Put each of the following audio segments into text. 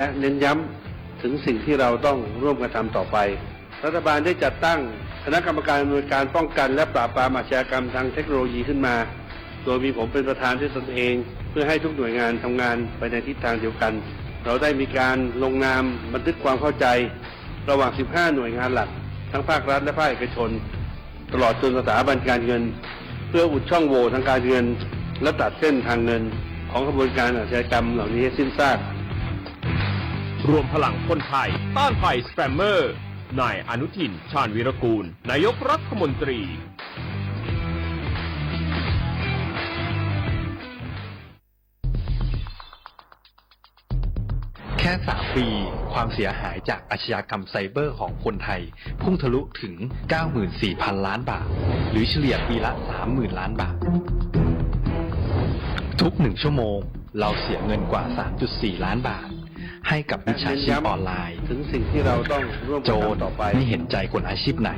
และเน้นย้ำถึงสิ่งที่เราต้องร่วมกันทำต่อไป รัฐบาลได้จัดตั้งคณะกรรมการอำนวยการป้องกันและปราบปรามอาชญากรรมทางเทคโนโลยีขึ้นมา โดยมีผมเป็นประธานด้วยตนเอง เพื่อให้ทุกหน่วยงานทำงานไปในทิศทางเดียวกัน เราได้มีการลงนามบันทึกความเข้าใจระหว่าง สิบห้า หน่วยงานหลัก ทั้งภาครัฐและภาคเอกชน ตลอดจนสถาบันการเงิน เพื่ออุดช่องโหว่ทางการเงิน และตัดเส้นทางเงินของขบวนการอาชญากรรมเหล่านี้ให้สิ้นซาก รวมพลังคนไทย ต้านภัยสแปมเมอร์ นายอนุทิน ชาญวีรกูล นายกรัฐมนตรี แค่ สาม ปี ความเสียหายจากอาชญากรรมไซเบอร์ของคนไทย พุ่งทะลุถึง เก้าหมื่นสี่พัน ล้านบาท หรือเฉลี่ยปีละ สามหมื่น ล้านบาท ทุกหนึ่งชั่วโมง เราเสียเงินกว่า สามจุดสี่ ล้านบาท ให้กับมิจฉาชีพออนไลน์ โจรไม่เห็นใจคนอาชีพไหน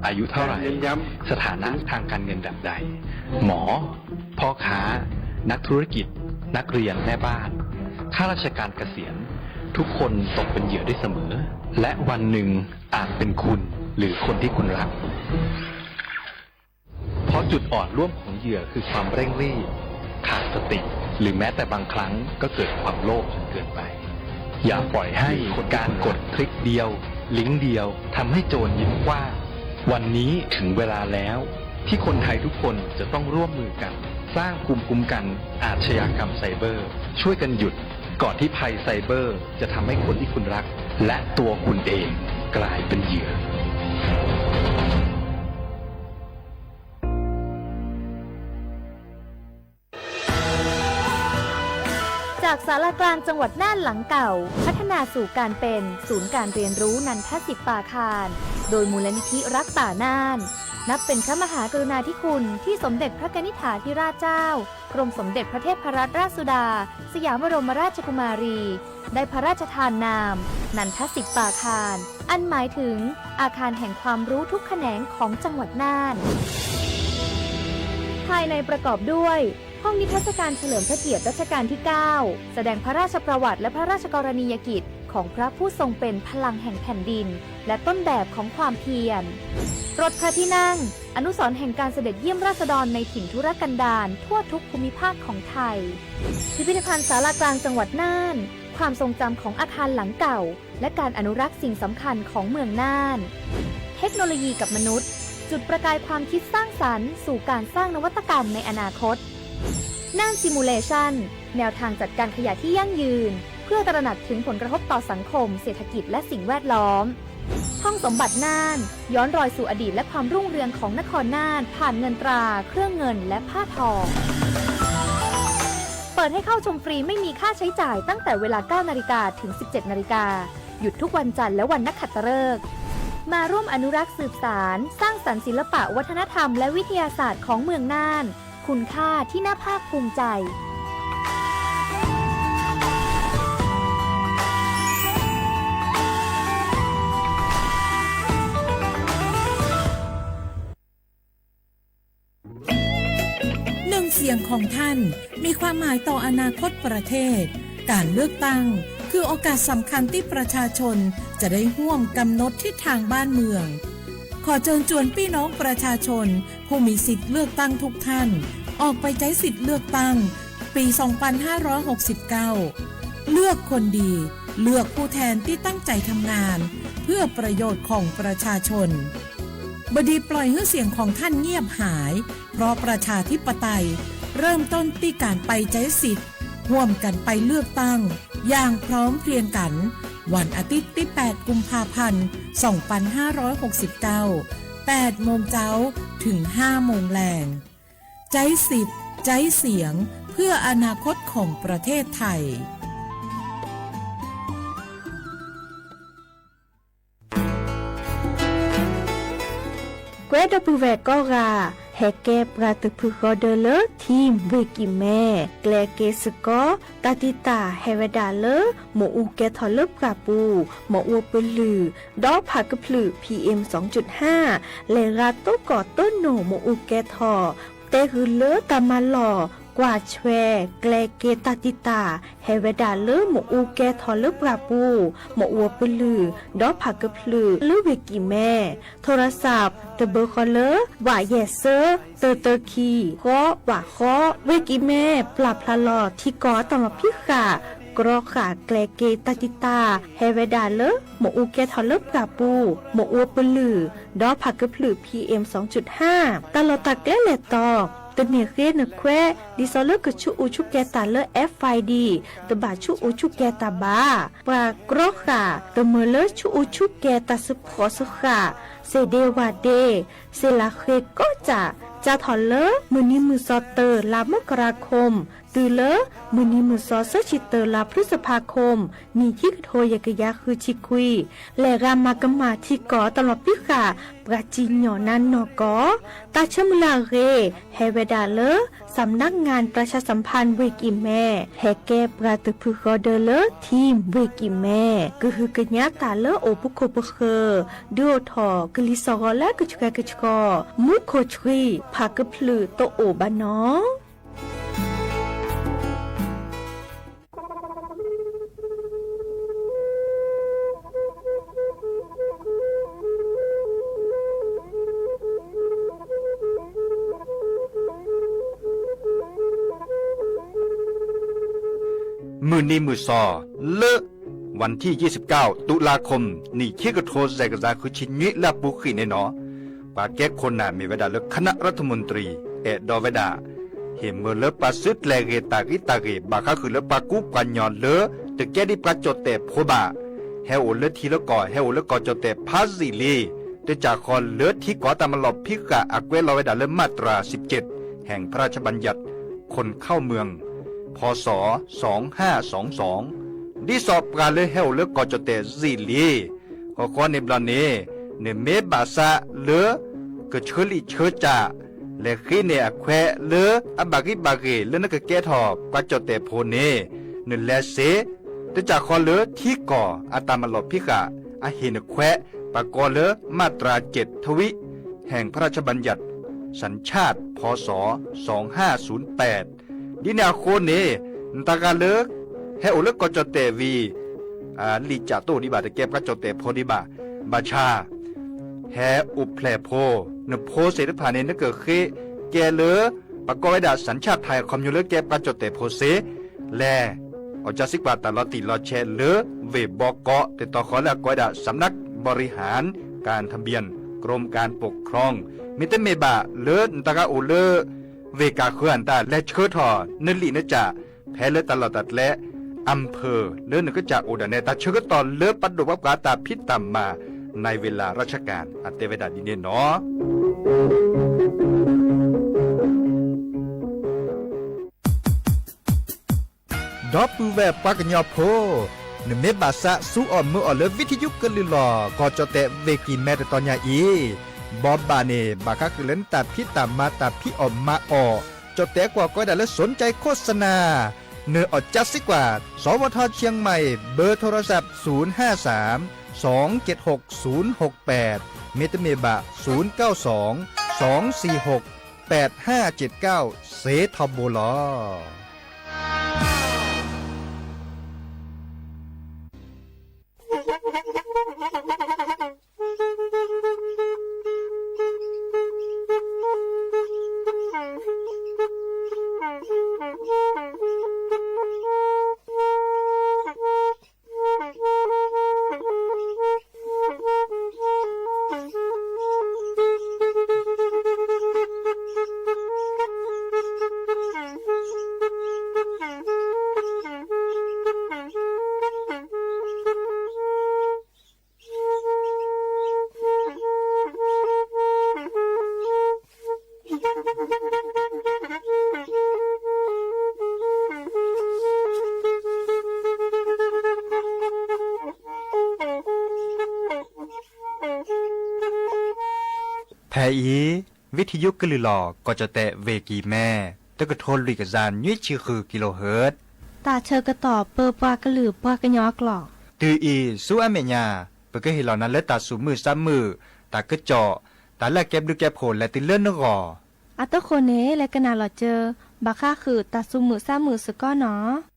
อายุเท่าไหร่ สถานะทางการเงินแบบใด หมอ พ่อค้า นักธุรกิจ นักเรียน แม่บ้าน ข้าราชการเกษียณ ทุกคนตกเป็นเหยื่อได้เสมอ และวันหนึ่งอาจเป็นคุณ หรือคนที่คุณรัก เพราะจุดอ่อนร่วมของเหยื่อคือความเร่งรีบ ขาดสติ หรือแม้แต่บางครั้งก็เกิดความโลภจนเกินไป อย่าปล่อยให้การกดคลิกเดียว ลิงก์เดียว ทำให้โจรยิ้มกว้าง วันนี้ถึงเวลาแล้ว ที่คนไทยทุกคนจะต้องร่วมมือกัน สร้างภูมิคุ้มกันอาชญากรรมไซเบอร์ ช่วยกันหยุด ก่อนที่ภัยไซเบอร์จะทำให้คนที่คุณรัก และตัวคุณเองกลายเป็นเหยื่อ จากศาลากลางจังหวัดน่านหลังเก่า พัฒนาสู่การเป็นศูนย์การเรียนรู้นันทสิทธิ์ปาคาร โดยมูลนิธิรักป่าน่าน นับเป็นพระมหากรุณาธิคุณที่สมเด็จพระกนิษฐาธิราชเจ้า กรมสมเด็จพระเทพรัตนราชสุดา สยามบรมราชกุมารี ได้พระราชทานนาม นันทสิทธิ์ปาคาร อันหมายถึงอาคารแห่งความรู้ทุกแขนงของจังหวัดน่าน ภายในประกอบด้วย ห้องนิทรรศการเฉลิมพระเกียรติรัชกาลที่ เก้า แสดงพระราชประวัติและพระราชกรณียกิจของพระผู้ทรงเป็นพลังแห่งแผ่นดิน และต้นแบบของความเพียร รถพระที่นั่ง อนุสรณ์แห่งการเสด็จเยี่ยมราษฎรในถิ่นทุรกันดารทั่วทุกภูมิภาคของไทย พิพิธภัณฑ์ศาลากลางจังหวัดน่าน ความทรงจำของอาคารหลังเก่า และการอนุรักษ์สิ่งสำคัญของเมืองน่าน เทคโนโลยีกับมนุษย์ จุดประกายความคิดสร้างสรรค์สู่การสร้างนวัตกรรมในอนาคต น่าน Simulation แนวทางจัดการขยะที่ยั่งยืน เพื่อตระหนักถึงผลกระทบต่อสังคม เศรษฐกิจ และสิ่งแวดล้อม ห้องสมบัติน่าน ย้อนรอยสู่อดีตและความรุ่งเรืองของนครน่าน ผ่านเงินตรา เครื่องเงิน และผ้าทอง เปิดให้เข้าชมฟรีไม่มีค่าใช้จ่ายตั้งแต่เวลา เก้านาฬิกา ถึง สิบเจ็ดนาฬิกา หยุดทุกวันจันทร์และวันนักขัตฤกษ์ มาร่วมอนุรักษ์สืบสาน สร้างสรรค์ศิลปะวัฒนธรรมและวิทยาศาสตร์ของเมืองน่าน คุณค่าที่น่าภาคภูมิใจ หนึ่งเสียงของท่านมีความหมายต่ออนาคตประเทศ การเลือกตั้งคือโอกาสสำคัญที่ประชาชนจะได้ร่วมกำหนดทิศทางบ้านเมือง ขอเชิญชวนพี่น้องประชาชนผู้มีสิทธิ์เลือกตั้งทุกท่าน ออกไปใช้สิทธิ์เลือกตั้งปี สองพันห้าร้อยหกสิบเก้า เลือกคนดี เลือกผู้แทนที่ตั้งใจทำงาน เพื่อประโยชน์ของประชาชน บ่ดีปล่อยหื้อเสียงของท่านเงียบหาย เพราะประชาธิปไตยเริ่มต้นที่การไปใช้สิทธิ์ ร่วมกันไปเลือกตั้ง อย่างพร้อมเพรียงกัน วันอาทิตย์ที่ แปด กุมภาพันธ์ สองพันห้าร้อยหกสิบเก้า แปดโมงเจ๊า ถึง ห้าโมงแลง ใจ๊สิทธิ์ ใจ๊เสียง เพื่ออนาคตของประเทศไทย ကွဲဒီပုၢ်ဝဲၢ်ကိးဂၤ, ဟဲကဲပှၤတဖုဃီဒၢလၢ ထံၣ်ဝ့ၢ်ကံၣ်မဲ, ကျဲက့ၤစ့ၢ်ကီး တၢ်တံာ်တာ်ဟဲဝဲဒၣ်လၢ မ့ၣ်အူကဲထီၣ်လၢပှၢ်ပူၤ, မ့ၣ်အူပလုၢ်, ဒီးဖးကဖျုး PM စူၣ်ဟၣ်, လဲၤရၤတိၢ်ကီၢ်တိၢ်နိၣ်မ့ၣ်အူကဲထီၣ်, တဲဂုာ်လၢတၢ်မၤလီၢ် ကွၢ်ဆွဲ ကျဲက့ၤတၢ်တံာ်တာ် ဟဲဝဲဒၣ်လၢမ့ၣ်အူကဲထီၣ်လၢပှၢ်ပူၤ, မ့ၣ်အူပလုၢ်, ဒီးဖးကဖျၢၣ်လၢဝ့ၢ်ကံၣ်မဲ, ထိရစး တဘၢဃီလၢ ဝးယဲၢ်စၢ တၢတၢခံ ဃီ ဝးဃီ, ဝ့ၢ်ကံၣ်မဲ ပျၢ်ဖျါလီၤထံကီၢ်အတၢ်လီၢ်ဖံးဃာ် ကြီဃာ်ကျဲက့ၤတၢ်တံာ်တာ် ဟဲဝဲဒၣ်လၢ မ့ၣ်အူကဲထီၣ်လၢပှၢ်ပူၤ, မ့ၣ်အူပလုၢ်, ဒီးဖးကဖျၢၣ် PM စူၣ်တၢ, တၢ်လီၢ်တၢ်ကျဲလဲၤတီၤ, တန့ၢ်ဃ့နခွဲး ဒ်သိးလၢကဆူးအူဆူးကဲတၢ်လၢ FID တဘၣ်ဆူးအူဆူးကဲတၢ်ဘၣ်. ပှၤကြီဃာ် တမၢလၢဆူးအူဆူးကဲတၢ်စၢဖှီၣ်စၢဃာ် စ့ၣ်ဒ့ဝၣ်ဒ့ စ့ၣ်လးဃ့ကီးစၢ် စးထီၣ်လၢ မုၢ်နံၤမုၢ်စီၤတၢ လါမကရၤခိၣ် တုၤလၢ မုၢ်နံၤမုၢ်စီၤဆၢဆံတၢ လါဖျုစဖါခိၣ် နံၣ်ခံကထိယဲၢ်ကယၤဃုဆံခွံ, လဲၤဂၤမၤကမၣ်ထံကီၢ်တၢ်လီၢ်ဖံးဃာ် ပှၤစံၣ်ညီၣ်နါနီၢ်ကီၢ်, တၢ်ဆၢမုၢ်လၢ်အဂ့ၢ် ဟဲဝဲဒၣ်လၢ สำนักงานประชาสัมพันธ์ ဝ့ၢ်ကံၣ်မဲ ဟဲကဲပှၤတဖုဃီဒၢလၢ ထံၣ်ဝ့ၢ်ကံၣ်မဲ ကဟုကညးတၢ်လၢအိၣ်ပခိၣ်ပဃၢၤ ဒုးအိၣ်ထီၣ်ကလံၤစှီၢ်ဂီၤလၢကဆှဲကဆှီ, မူခိၣ်ဆှံ ဖးကဖျၢၣ်တအိၣ်ဘၣ်နီၤ. မုၢ်နံၤမုၢ်စီၤလၢ วันที่ยี่สิบเก้า ตุลาคม နံၣ်ခံကထိယဲၢ်ကယၤဃုဆံနွံ လၢအပူၤဃံးန့ၣ်နီၤ, ပှၤကဲခိၣ်နၢ်မ့ၢ်ဝဲဒၣ်လၢ คณะรัฐมนตรี အဲၣ်ဒိးဝဲဒၣ် ဟ့ၣ်မၢလၢပှၤစုကျဲၤဂ့ၤတၢ်ဂံၢ်တၢ်ဂ့ၤ ဘၣ်ဃးဃုာ်လၢပှၤကူပှၤကညီလၢ တကဲဒ်ပှၤကၠီၣ်တဲၣ်ဖိဘၣ် ဟဲအိၣ်လၢထံလၢကီၢ် ဟဲအိၣ်လၢကီၢ်ကၠီၣ်တဲၣ်ဖးယံာ်လံ, တကးဃီလၢထံကီၢ်တၢ်မၤလီၢ်ဖံးဃာ် အကွဲးလီၤဝဲဒၣ်လၢ มาตราสิบเจ็ด แห่งพระราชบัญญัติขนเข้าเมือง พ.ศ. สองห้าสองสอง ဒ်သိးပှၤလၢဟဲအိၣ်လၢကီၢ်ကၠီၣ်တဲၣ်ယံာ်လံ ဃီဃီန့ၣ်ဘျီန့ၣ် နမ့ၢ်ဘၣ်ဆၣ်လၢ ကဆၢလံာ်ဆၢစၢ် လဲၤဃ့န့ၢ်အခွဲးလၢအဘၣ်ဂံၢ်ဘၣ်ဂ့ၤ လၢနကကဲထီၣ်ပှၤကၠီၣ်တဲၣ်ဖိန့ၣ် နလဲၤစ့, တကးဃီလၢထံကီၢ်အတၢ်မၤလီၢ်ဖံးဃာ် အဟ့ၣ်နခွဲး ပှၤကိးလၢ มาตราเจ็ด ทวิ แห่งพระราชบัญญัติสัญชาติ พ.ศ. สองห้าศูนย์แปด ဒ်န့ၣ်အဃိန့ၣ် နတၢ်ဂၤလၢ ဟဲအိၣ်လၢကီၢ်ကၠီၣ်တဲၣ်ဝံၤ လံာ်ကၠၢ်တအိၣ်ဒံးဘၣ် တကဲပှၤကၠီၣ်တဲၣ်ဖိဒံးဘၣ်, ဘၣ်ဆၣ် ဟဲအိၣ်ဖျဲၣ်ဖိ, နဖိသ့ၣ်တဖၣ်န့ၣ် နကဃ့ကဲလၢ ပှၤကိးဝဲဒၣ် สัญชาติไทย အခီပညီလၢကဲပှၤကၠီၣ်တဲၣ်ဖိစ့, လဲၤ အီၣ်ကၠၢစံးကွၢ်တၢ်လီၤတံၢ်လီၤဆဲးလၢ ဝ့ၢ်ဘီကီး တတီၤဃီလၢအကိးဝဲဒၣ် สำนักบริหารการทะเบียน กรมการปกครอง မ့တမ့ၢ်ဘၣ်လၢနတၢ်ဂၤအိၣ်လၢ ဝ့ၢ်ကၢ်ဃၢၤအတၢ် လဲၤဆှၢထီၣ်နလံာ်နကၠၢ် ဖဲလၢတၢ်လီၢ်တၢ်ကျဲ อำเภอ လၢနကစၢ်အိၣ်ဒၣ်နဲ တၢ်ဆၢကတီၢ်လၢပဒိၣ်ပှၤပှၤတၢ်ဖံးတၢ်မၤ ในเวลาราชการ အတဲဝဲဒၣ်ဒ်န့ၣ်နီၤ. ဒီပုၢ်ဝဲၢ်ပှၤကညီဖိ, နမ့ၢ်ဘၣ်ဆၣ်ဆူအီၣ်မၢအီၣ်လၢ ဝံထယုကလုၢ်လီၢ် ကီၢ်ကၠီၣ်တဲၣ်ဝ့ၢ်ကံၢ်မဲတတီၤညါအံၤ, ဘီဘၣ်န့ၣ် ဘၣ်ဃးဃုာ်လၢနတၢ်ဖံးတၢ်မၤ တၢ်ဖံးအီၣ်မၤအီၣ်, ကၠီၣ်တဲၣ်ကွၢ်ကိးဝဲဒၣ်လၢ สนใจโฆษณา နအီၣ်ကၠၢစံးကွၢ် สวท เชียงใหม่ เบอร์โทรศัพท์ ศูนย์ห้าสาม สองเจ็ดหก ศูนย์หกแปด မ့တမ့ၢ်ဘၣ် ศูนย์เก้าสอง สองสี่หก แปดห้าเจ็ดเก้า စ့ထီဘိလီၤ. ဖဲအံၤ ဝံထယုကလုၢ်လီၢ် ကီၢ်ကၠီၣ်တဲၣ်ဝ့ၢ်ကံၢ်မဲ တကထိလွံၢ်ကယၤနွံဆံဃု kilohertz တၢ်ဆၢကတီၢ်ပၢပှၤကလုာ်ပှၤကညီအကျိာ် တုၤအံၤဆူအမဲာ်ညါ ပကဟ့ၣ်လီၤနၤလၢတၢ်သူၣ်မုာ်သးမုာ် တၢ်ကစီၣ် တၢ်လၢအကဲဘျုးကဲဖှိၣ်လဲၤတုၤလၢနဂီၢ် အတဃိန့ၣ် လဲၤကနၣ်လီၤစၢၤ ဘၣ်ဃးဃုာ်တၢ်သူၣ်မုာ်သးမုာ်စ့ၢ်ကီးနီၤ.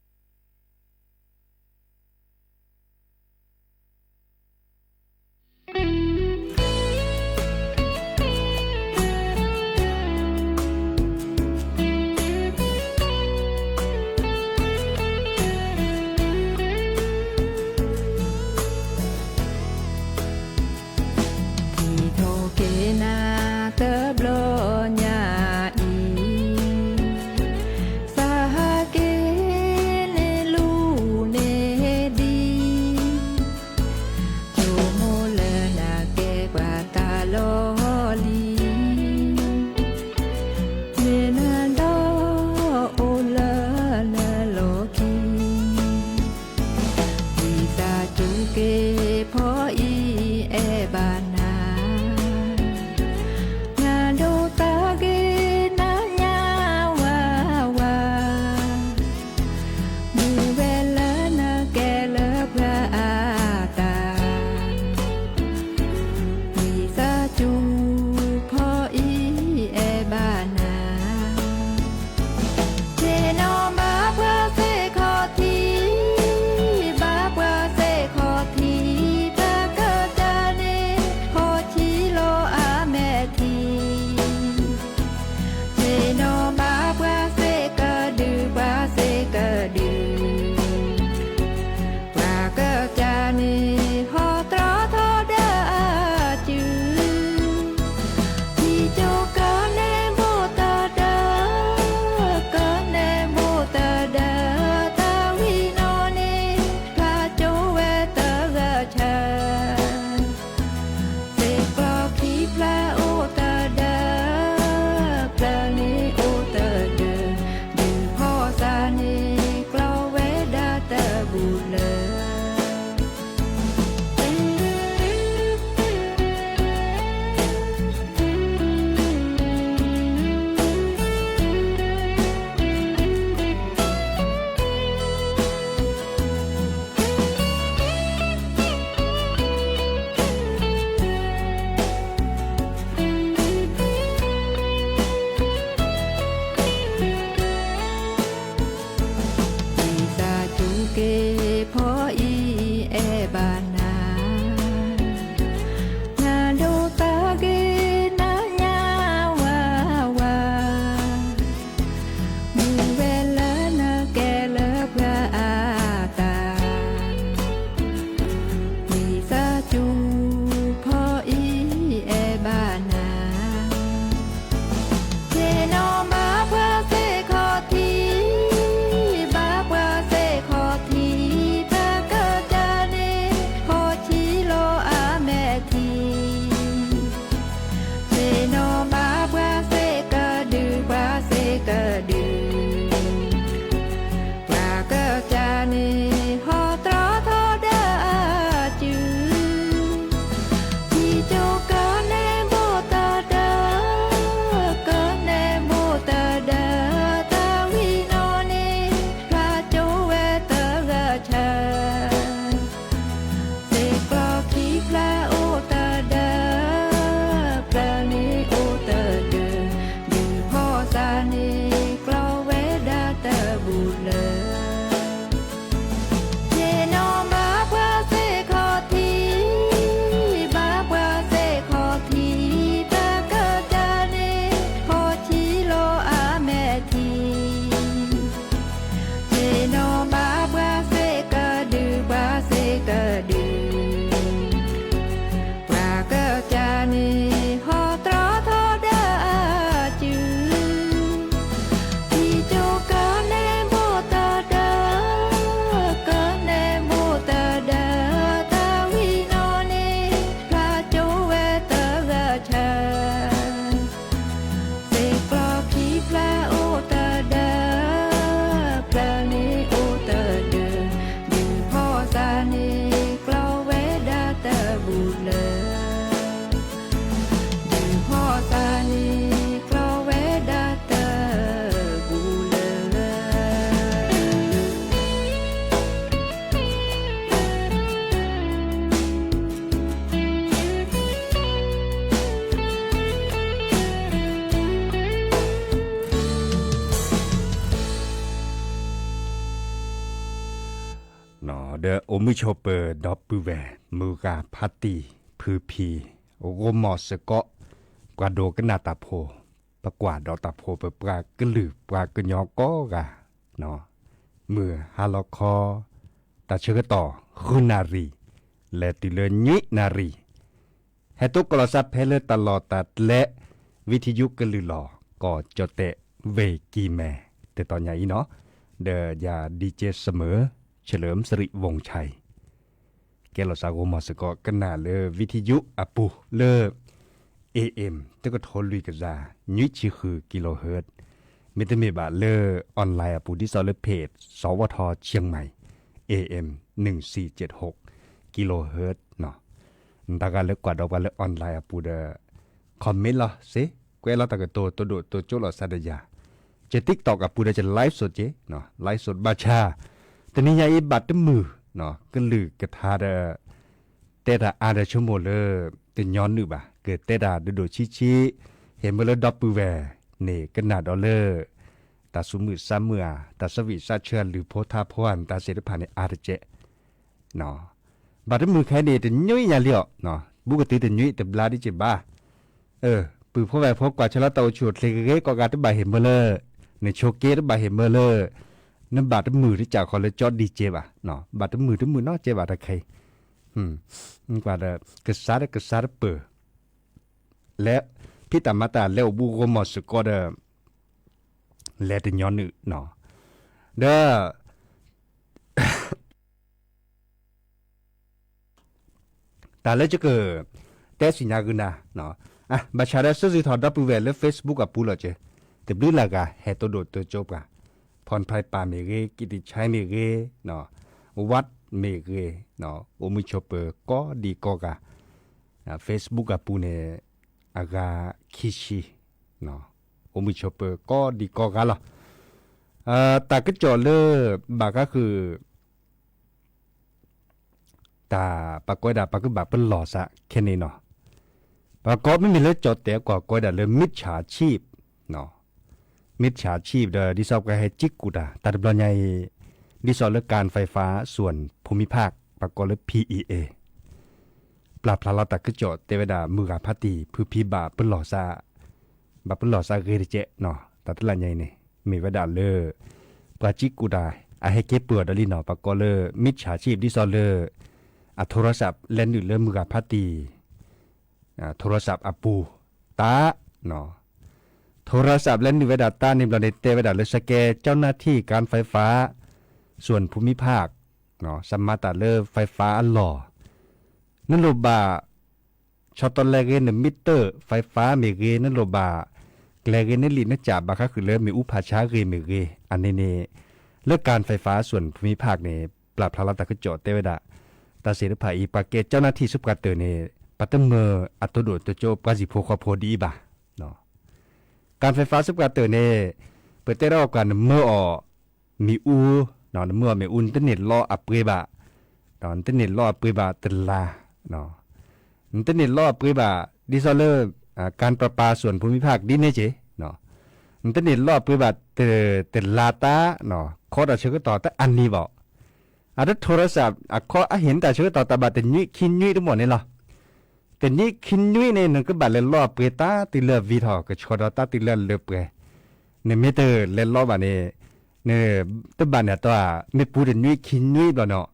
အိၣ်မုာ်ဆိးပၢၤဒီပုၢ်ဝဲၢ် မုၢ်ဂၤဖါတံၢ် ဖုဖံ ဂိၢ်မီၢ်စ့ၢ်ကီး ပှၤဒိကနၣ်တၢ်ဖိ, ပကွၢ်ဒီးတၢ်ဖိ ပပှၤကလုာ်ပှၤကညီကိးဂၤ, မုၢ်ဟါလီၤခီ တၢ်ဆၢကတီၢ် ဃုနၣ်ရံၣ် လဲၤတုၤလၢနွံနၣ်ရံၣ် ဟဲတိကိးလီၤသးဖဲလၢတၢ်လီၢ်တၢ်ကျဲ ဝံထံယူကလုၢ်လီၤ ကီၢ်ကၠီၣ်တဲၣ် ဝ့ၢ်ကံၢ်မဲ တတီၤညါအံၤနီၤ, ဒီးယၤ DJ Summer เฉลิมสิริวงศ์ชัย ကဲလီၤစးဂီၤမီၤစ့ၢ်ကီး ကနၣ်လၢ ဝံထံယူအပူၤလၢ เอเอ็ม တကထိလွံၢ်ကယၤ နွံဆံဃု kilohertz, မ့တမ့ၢ်ဘၣ်လၢ online အပူၤ ဒ်သိးလၢ page สวท เชียงใหม่ เอเอ็ม หนึ่งสี่เจ็ดหก kilohertz နီၤ. တၢ်ဂၤလၢကွၢ်ဒီးပှၤလၢ online အပူၤဒီး comment လီၤစ့, ကွဲးလီၤတၢ်ကတိၤ တိၢ်ဒိၣ်တိၢ်ကၠိလိာ်သးဒီးယၤ, က TikTok အပူၤဒီး က live စ့, live ဘၣ်ဆၣ် တနံၤညါအံၤဘၣ်တမုာ် ကလုၢ်ကထါဒီး တဲတၢ်အါဒီးဆိကမိၣ်လၢ တညီနုၢ်ဘၣ်, ကတဲတၢ်ဒိၣ်ဒိၣ်ဆံးဆံး, ဟ့ၣ်မၢလၢဒီပုၢ်ဝဲၢ်န့ၣ် ကနၣ်ဒီးလၢ တၢ်သူၣ်မုာ်သးမုာ်ဧါ, တၢ်သးဝံၣ်သးဆၢ လုၢ်ဖိထါဖိဧါ တၢ်သ့ၣ်တဖၣ်န့ၣ် အါတကဲး ဘၣ်တမုာ်ခဲအံၤန့ၣ် တညွံညါလံအီၤ, ဘူးကတုၤတညွံ တဘျါဒ်က့ၤဘၣ်, ပုၢ်ဖိဝဲၢ်ဖိ ကွၢ်ဆၢလၢတၢ်အိၣ်ဆူၣ်အိၣ်ချ့ဂ့ၤဂ့ၤ ကိးဂၤတဘၣ်ဟ့ၣ်မၢလၢ နဆိးက့တဘၣ်ဟ့ၣ်မၢလၢ နဘၣ်တမုာ်တကးဃီလၢကၠီ DJ ဘၣ်, ဘၣ်တမုာ်တမုာ်နီတကဲးဘၣ်တၢ်ခဲအံၤ, ကွၢ်ဒီး ကစၢ်ဒီးကစၢ်တပၢၢ် လဲၤဖံးတၢ်မၤတၢ် လဲၤအိၣ်ဘူးဂီၢ်မီၢ်စ့ၢ်ကီးဒီး လဲၤတညီနုၢ်နီၤ, ဒီး တၢ်လၢယက တဲဆူညါဂုာ်နၤ, ဘၣ်ဆၣ်ဒီး စၢသုးထီၣ်ဒီပုၢ်ဝဲၢ်လၢ Facebook အပူၤလီၤက့ၤ, တဘျုးလၢ်ဂၤ ဟဲတိၢ်ဒိၣ်တိၢ်ကၠိပှၤ, ဖီၣ်ဖျဲးပၢ်မ့ၢ်ဂ့ၤ, ကံၣ်တံၣ်ဆဲမ့ၢ်ဂ့ၤ, ဝးမ့ၢ်ဂ့ၤ, အိၣ်မုာ်ဆိးပၢၤကိးဒံးကိးဂၤ, Facebook အပူၤန့ၣ် အဂၤခံဆံ, အိၣ်မုာ်ဆိးပၢၤကိးဒံးကိးဂၤလီၤ. တၢ်ကစီၣ်လၢ ဘၣ်ဃးဃုာ် တၢ်ပှၤကိးဝဲဒၣ် ပှၤကဘၣ်ပလီၢ်သးခဲန့ၣ်နီၤ, ပှၤကိးမ့မ့ၢ်လၢကၠီၣ်တဲၣ်ကွၢ်ကိးဝဲဒၣ်လၢ มิจฉาชีพ, มิจฉาชีพ ဒီး ဒ်သိးပှၤဟဲကံကူၣ်တၢ် တၢ်တဘျီညါအံၤ ဒ်သိးလၢ การไฟฟ้าส่วนภูมิภาค ပှၤကိးလၢ PEA ပျၢ်ဖျါလီၤတၢ်ကစီၣ်တဲဝဲဒၣ် မုၢ်ဂၤဖါတံၢ် ဖုဖံဘၣ်ပလီၢ်သး ဘၣ်ပလီၢ်သးဂ့ၤတကဲးနီၤ, တၢ်တလၢညါအံၤန့ၣ် မ့ၢ်ဝဲဒၣ်လၢ ပှၤကံကူၣ်တၢ် အဟဲက့ၤပၢၢ်အီၤဒီးလံနီၤ, ပှၤကိးလၢ มิจฉาชีพ ဒ်သိးလၢ အ โทรศัพท์ လဲၤနုာ်လၢမုၢ်ဂၤဖါတံၢ် โทรศัพท์ အပူၤ တၢ်နီၤ, โทรศัพท์ လဲၤနုာ်ဝဲဒၣ်တၢ်န့ၣ်ဘျီန့ၣ် တဲဝဲဒၣ်လၢ สแกนเจ้าหน้าที่การไฟฟ้าส่วนภูมิภาค စးမၤတၢ်လၢ ไฟฟ้า အလီၢ် နလိၣ်ဘၣ် ဆီတလဲဂ့ၤ နမံတၢၢ် ไฟฟ้า မ့ၢ်ဂ့ၤ နလိၣ်ဘၣ် ကျဲၤဂ့ၤ နလံာ်နကး ဘၣ်ဃးဃုာ်လၢမ့ၣ်အူဖးဆါဂ့ၤမ့ၢ်ဂ့ၤ အန့ၣ်န့ၣ် လၢ การไฟฟ้าส่วนภูมิภาค န့ၣ် ပျၢ်ဖျါလီၤတၢ်ကစီၣ်တဲဝဲဒၣ် တၢ်သ့ၣ်တဖၣ်အံၤ ပှၤကဲ เจ้าหน้าที่ စုပှၤတၢၢ်န့ၣ် ပတမၢအတိၢ်ဒိၣ်တိၢ်ကၠိပှၤဟံၣ်ဖိဃီဖိဒ်အံၤဘၣ် การไฟฟ้า စုပှၤတၢၢ်န့ၣ် ပတဲဒၣ်အီၤကွၢ် နမၢအီၤမ့ၣ်အူ, နမၢအီၤမ့ၣ်အူ နတန့ၢ်လီအပှ့ၤဘၣ်, နတန့ၢ်လီအပှ့ၤဘၣ်တလါ, နတန့ၢ်လီအပှ့ၤဘၣ် ဒ်သိးလၢ การประปาส่วนภูมิภาค ဒ်န့ၣ်က့ၤ, နတန့ၢ်လီအပှ့ၤဘၣ် တလါတၢ်, ခီတၢ်ဆၢကတီၢ်တအါနံၤဘၣ်, အတ โทรศัพท์ အခီအဟ့ၣ်နတၢ်ဆၢကတီၢ်တၢ်ဘၣ်တနွံခံနွံတမီၢ်န့ၣ်လီၤ. တနွံခံနွံန့ၣ် နကဘၣ်လဲၤလီအပှ့ၤတၢ်တုၤလၢအဝံၤထီၣ် ကဆှီဒီးတၢ်တုၤလၢအလၢပှဲၤ, နမ့ၢ်တလဲၤလီဘၣ်န့ၣ် နတဘၣ်န့ၣ်အတီဧါ, မ့ၢ်ပူၤတနွံခံနွံဘျီန့ၣ်,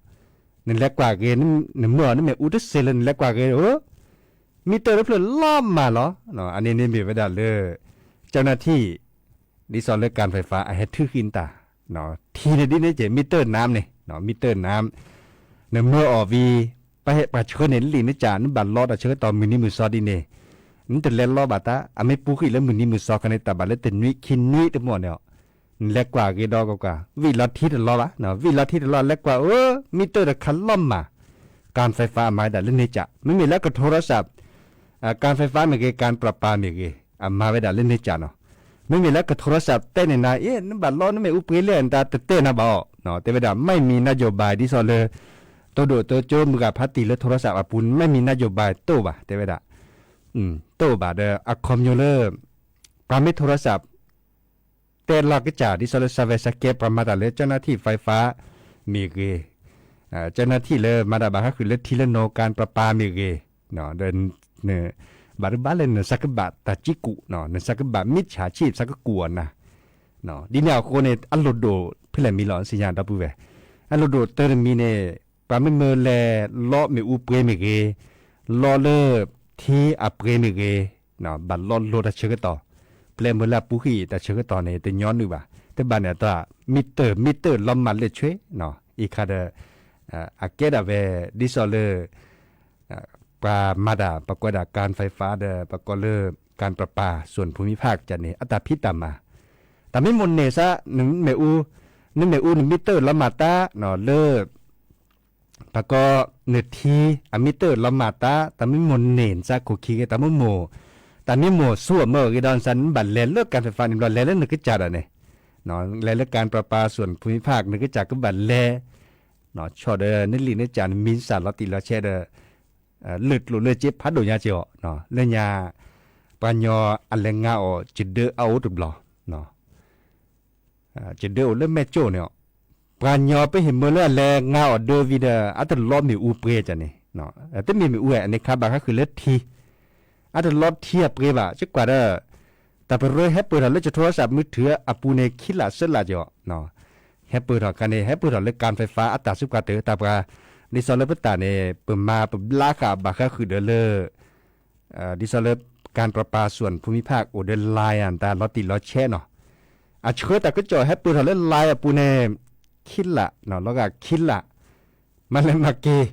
နလဲၤကွၢ်ဂ့ၤ, နမၢအီၤ နမ့ၢ်အူတစဲးလၢနလဲၤကွၢ်ဂ့ၤဧၢ, မံတၢၢ်တဖျၢၣ်လီၤမၢ်လီၤ. အန့ၣ်န့ၣ်မ့ၢ်ဝဲဒၣ်လၢ เจ้าหน้าที่ ဒ်သိးလၢ การไฟฟ้า အဟဲထုးဃံနတၢ်, ထံၣ်န့ၣ်ဒ်န့ၣ်က့ၤ မံတၢၢ်နၢမ်န့ၣ်, မံတၢၢ်နၢမ်, နမၢအီၤဝံၤ ပှၤဟဲပှၤဆှၢန့ၢ်လံာ်နကး နဘၣ်လီတၢ်ဆၢကတီၢ်မုၢ်နံၤမုၢ်သီဒ်န့ၣ်, နတလဲၤလီဘၣ်တၢ်, အမ့ၢ်ပူၤဃံလၢမုၢ်နံၤမုၢ်သီခါန့ၣ် တၢ်ဘၣ်လၢတနွံခံနွံတမီၢ်န့ၣ်, နလဲၤကွၢ်ဂ့ၤဒီးကွၢ်ကွၢ်, ဝံၤလီၤထံတလီဘၣ်, ဝံၤလီၤထံတလီ လဲၤကွၢ်ဧၢ, မံတၢၢ်တခါလီၤမၢ်, การไฟฟ้า အမၤဝဲဒၣ်လၢန့ၣ်ကး, မ့မ့ၢ်လၢက โทรศัพท์ การไฟฟ้า မ့ၢ်ဂ့ၤ การประปา မ့ၢ်ဂ့ၤ အမၤဝဲဒၣ်လၢန့ၣ်ကးနီၤ, မ့မ့ၢ်လၢက โทรศัพท์ တဲန့ၢ်နၤ အ့ နဘၣ်လီနမ့ၣ်အူပှ့ၤလဲၣ် နတၢ်တတဲနၤဘၣ်အီၤ, တဲဝဲဒၣ် ไม่มีนโยบาย ဒ်သိးလၢ တိၢ်ဒိၣ်တိၢ်ကၠိမုၢ်ဂၤဖါတံၢ်လၢ โทรศัพท์ အပူၤ ไม่มีนโยบาย တိၢ်ဘၣ် တဲဝဲဒၣ်, တိၢ်ဘၣ်ဒီး အခီပညီလၢ ပှၤမ့ၢ် โทรศัพท์ တဲလီၤကစၢ် ဒ်သိးလၢ စးဝဲစးကဲ ပှၤမၤတၢ်လၢ เจ้าหน้าที่ไฟฟ้า မ့ၢ်ဂ့ၤ, ကၠၢနၢ်ထံၣ်လၢမၤတၢ်ဘၣ်ဃါဃုာ်လၢထံလၢနိ ကၣ်ပြပၤမ့ၢ်ဂ့ၤ, ဒီး ဘၣ်တဘၣ်လၢနစးကဘၣ်တၢ်ကံကူာ်, နစးကဘၣ်မ့ၢ်ဆၣ်ဆံၣ် စးကကူာ်အီၤနၤ, ဒ်န့ၣ်အဃိန့ၣ် အလိၣ်ဒိၣ်ဖဲလဲၣ်မံၤလီၤ စံၣ်ညီၣ်ဒီပုၢ်ဝဲၢ်, အလိၣ်ဒိၣ်တၢတမံၤန့ၣ် ပှၤမ့ၢ်မၢလဲၤလီမ့ၣ်အူပှ့ၤမ့ၢ်ဂ့ၤ, လီလၢထံအပှ့ၤမ့ၢ်ဂ့ၤ, ဘၣ်လီလိၤတၢ်ဆၢကတီၢ်, ပျဲမၢလၢအပူၤဃံတၢ်ဆၢကတီၢ်န့ၣ် တညီနုၢ်ဘၣ်, တဘၣ်န့ၣ်အသး မံတၢၢ် မံတၢၢ်လီၤမၢ်လၢာ်ဆွဲ, အံၤခါဒီး အကဲဒၣ်ဝဲ ဒ်သိးလၢ ပှၤမၤတၢ် ပှၤကွဲးဒၣ် การไฟฟ้า ဒီး ပှၤကိးလၢ การประปาส่วนภูมิภาค န့ၣ် အတၢ်ဖံးတၢ်မၤ, တၢ်မ့ၢ်မိၣ်န့ၢ်စး နမ့ၣ်အူ, နမ့ၣ်အူနမံတၢၢ်လီၤမၢ်တၢ် လၢ ပှၤကိး နထံအမံတၢၢ်လီၤမၢ်တၢ်, တၢ်မ့ၢ်မိၣ်န့ၢ် နစးခိၣ်ခံဂ့ၤ တၢ်မ့ၢ်မိၣ်, တၢ်မ့ၢ်မိၣ်ဆူအမၢအဂ့ၤဒီး နစး နဘၣ်လဲၤလၢ การไฟฟ้า န့ၣ်ဘျီ လဲၤလၢနကစၢ်ဒၣ်န့ၣ်, လဲၤလၢ การประปาส่วนภูมิภาค နကစၢ်ကဘၣ်လဲၤ ဆီၣ်ဒီးနလံာ်နကစၢ် နမံနစၢ်လီၤတံၢ်လီၤဆဲးဒီး လၢာ်ကျိၣ်လၢာ်စ့ဖးဒိၣ်ညါက့ၤအီၤ, လၢညါ ပှၤညီအလဲၤငါအီၣ်စဒၢအအိၣ်တဘျီ, စဒၢအိၣ်လၢမဲၢ်ကၠိၣ်န့ၣ်အီၤ, ပှၤညီပဟ့ၣ်မၢလၢအလဲၤငါအီၣ်ဒၢဝံၤဒီး အတလီမ့ၣ်အူပှ့ၤန့ၣ်, တမ့ၢ်မ့ၣ်အူဝဲ အန့ၣ်ခါဘၣ်ဃါဃုာ်လၢထံ, အတလီထံအပှ့ၤဘၣ် ကကွၢ်ဒီး တၢ်ပရၢဟဲပၢၢ်ထီၣ်လၢ โทรศัพท์มือถือ အပူၤန့ၣ် ခံလးသၢလးက့ၤအီၤ, ဟဲပၢၢ်ထီၣ်ခါန့ၣ် ဟဲပၢၢ်ထီၣ်လၢ การไฟฟ้า အတၢ်စုပှၤတၢၢ်တၢ်ပှၤ, ဒ်သိးလၢပတၢ်န့ၣ် ပမၤပဘျါဃာ်ဘၣ်ဃါဃုာ်ဒီးလၢ ဒ်သိးလၢ การประปาส่วนภูมิภาค အိၣ်ဒီး line အတၢ်လီၤတံၢ်လီၤဆဲးနီၤ, အဆှၢတၢ်ကစီၣ်ဟဲပၢၢ်ထီၣ်လၢ line အပူၤန့ၣ် ခံလး, လီၤဂာ်ခံလး, မၤလဲၤမၤက့ၤ,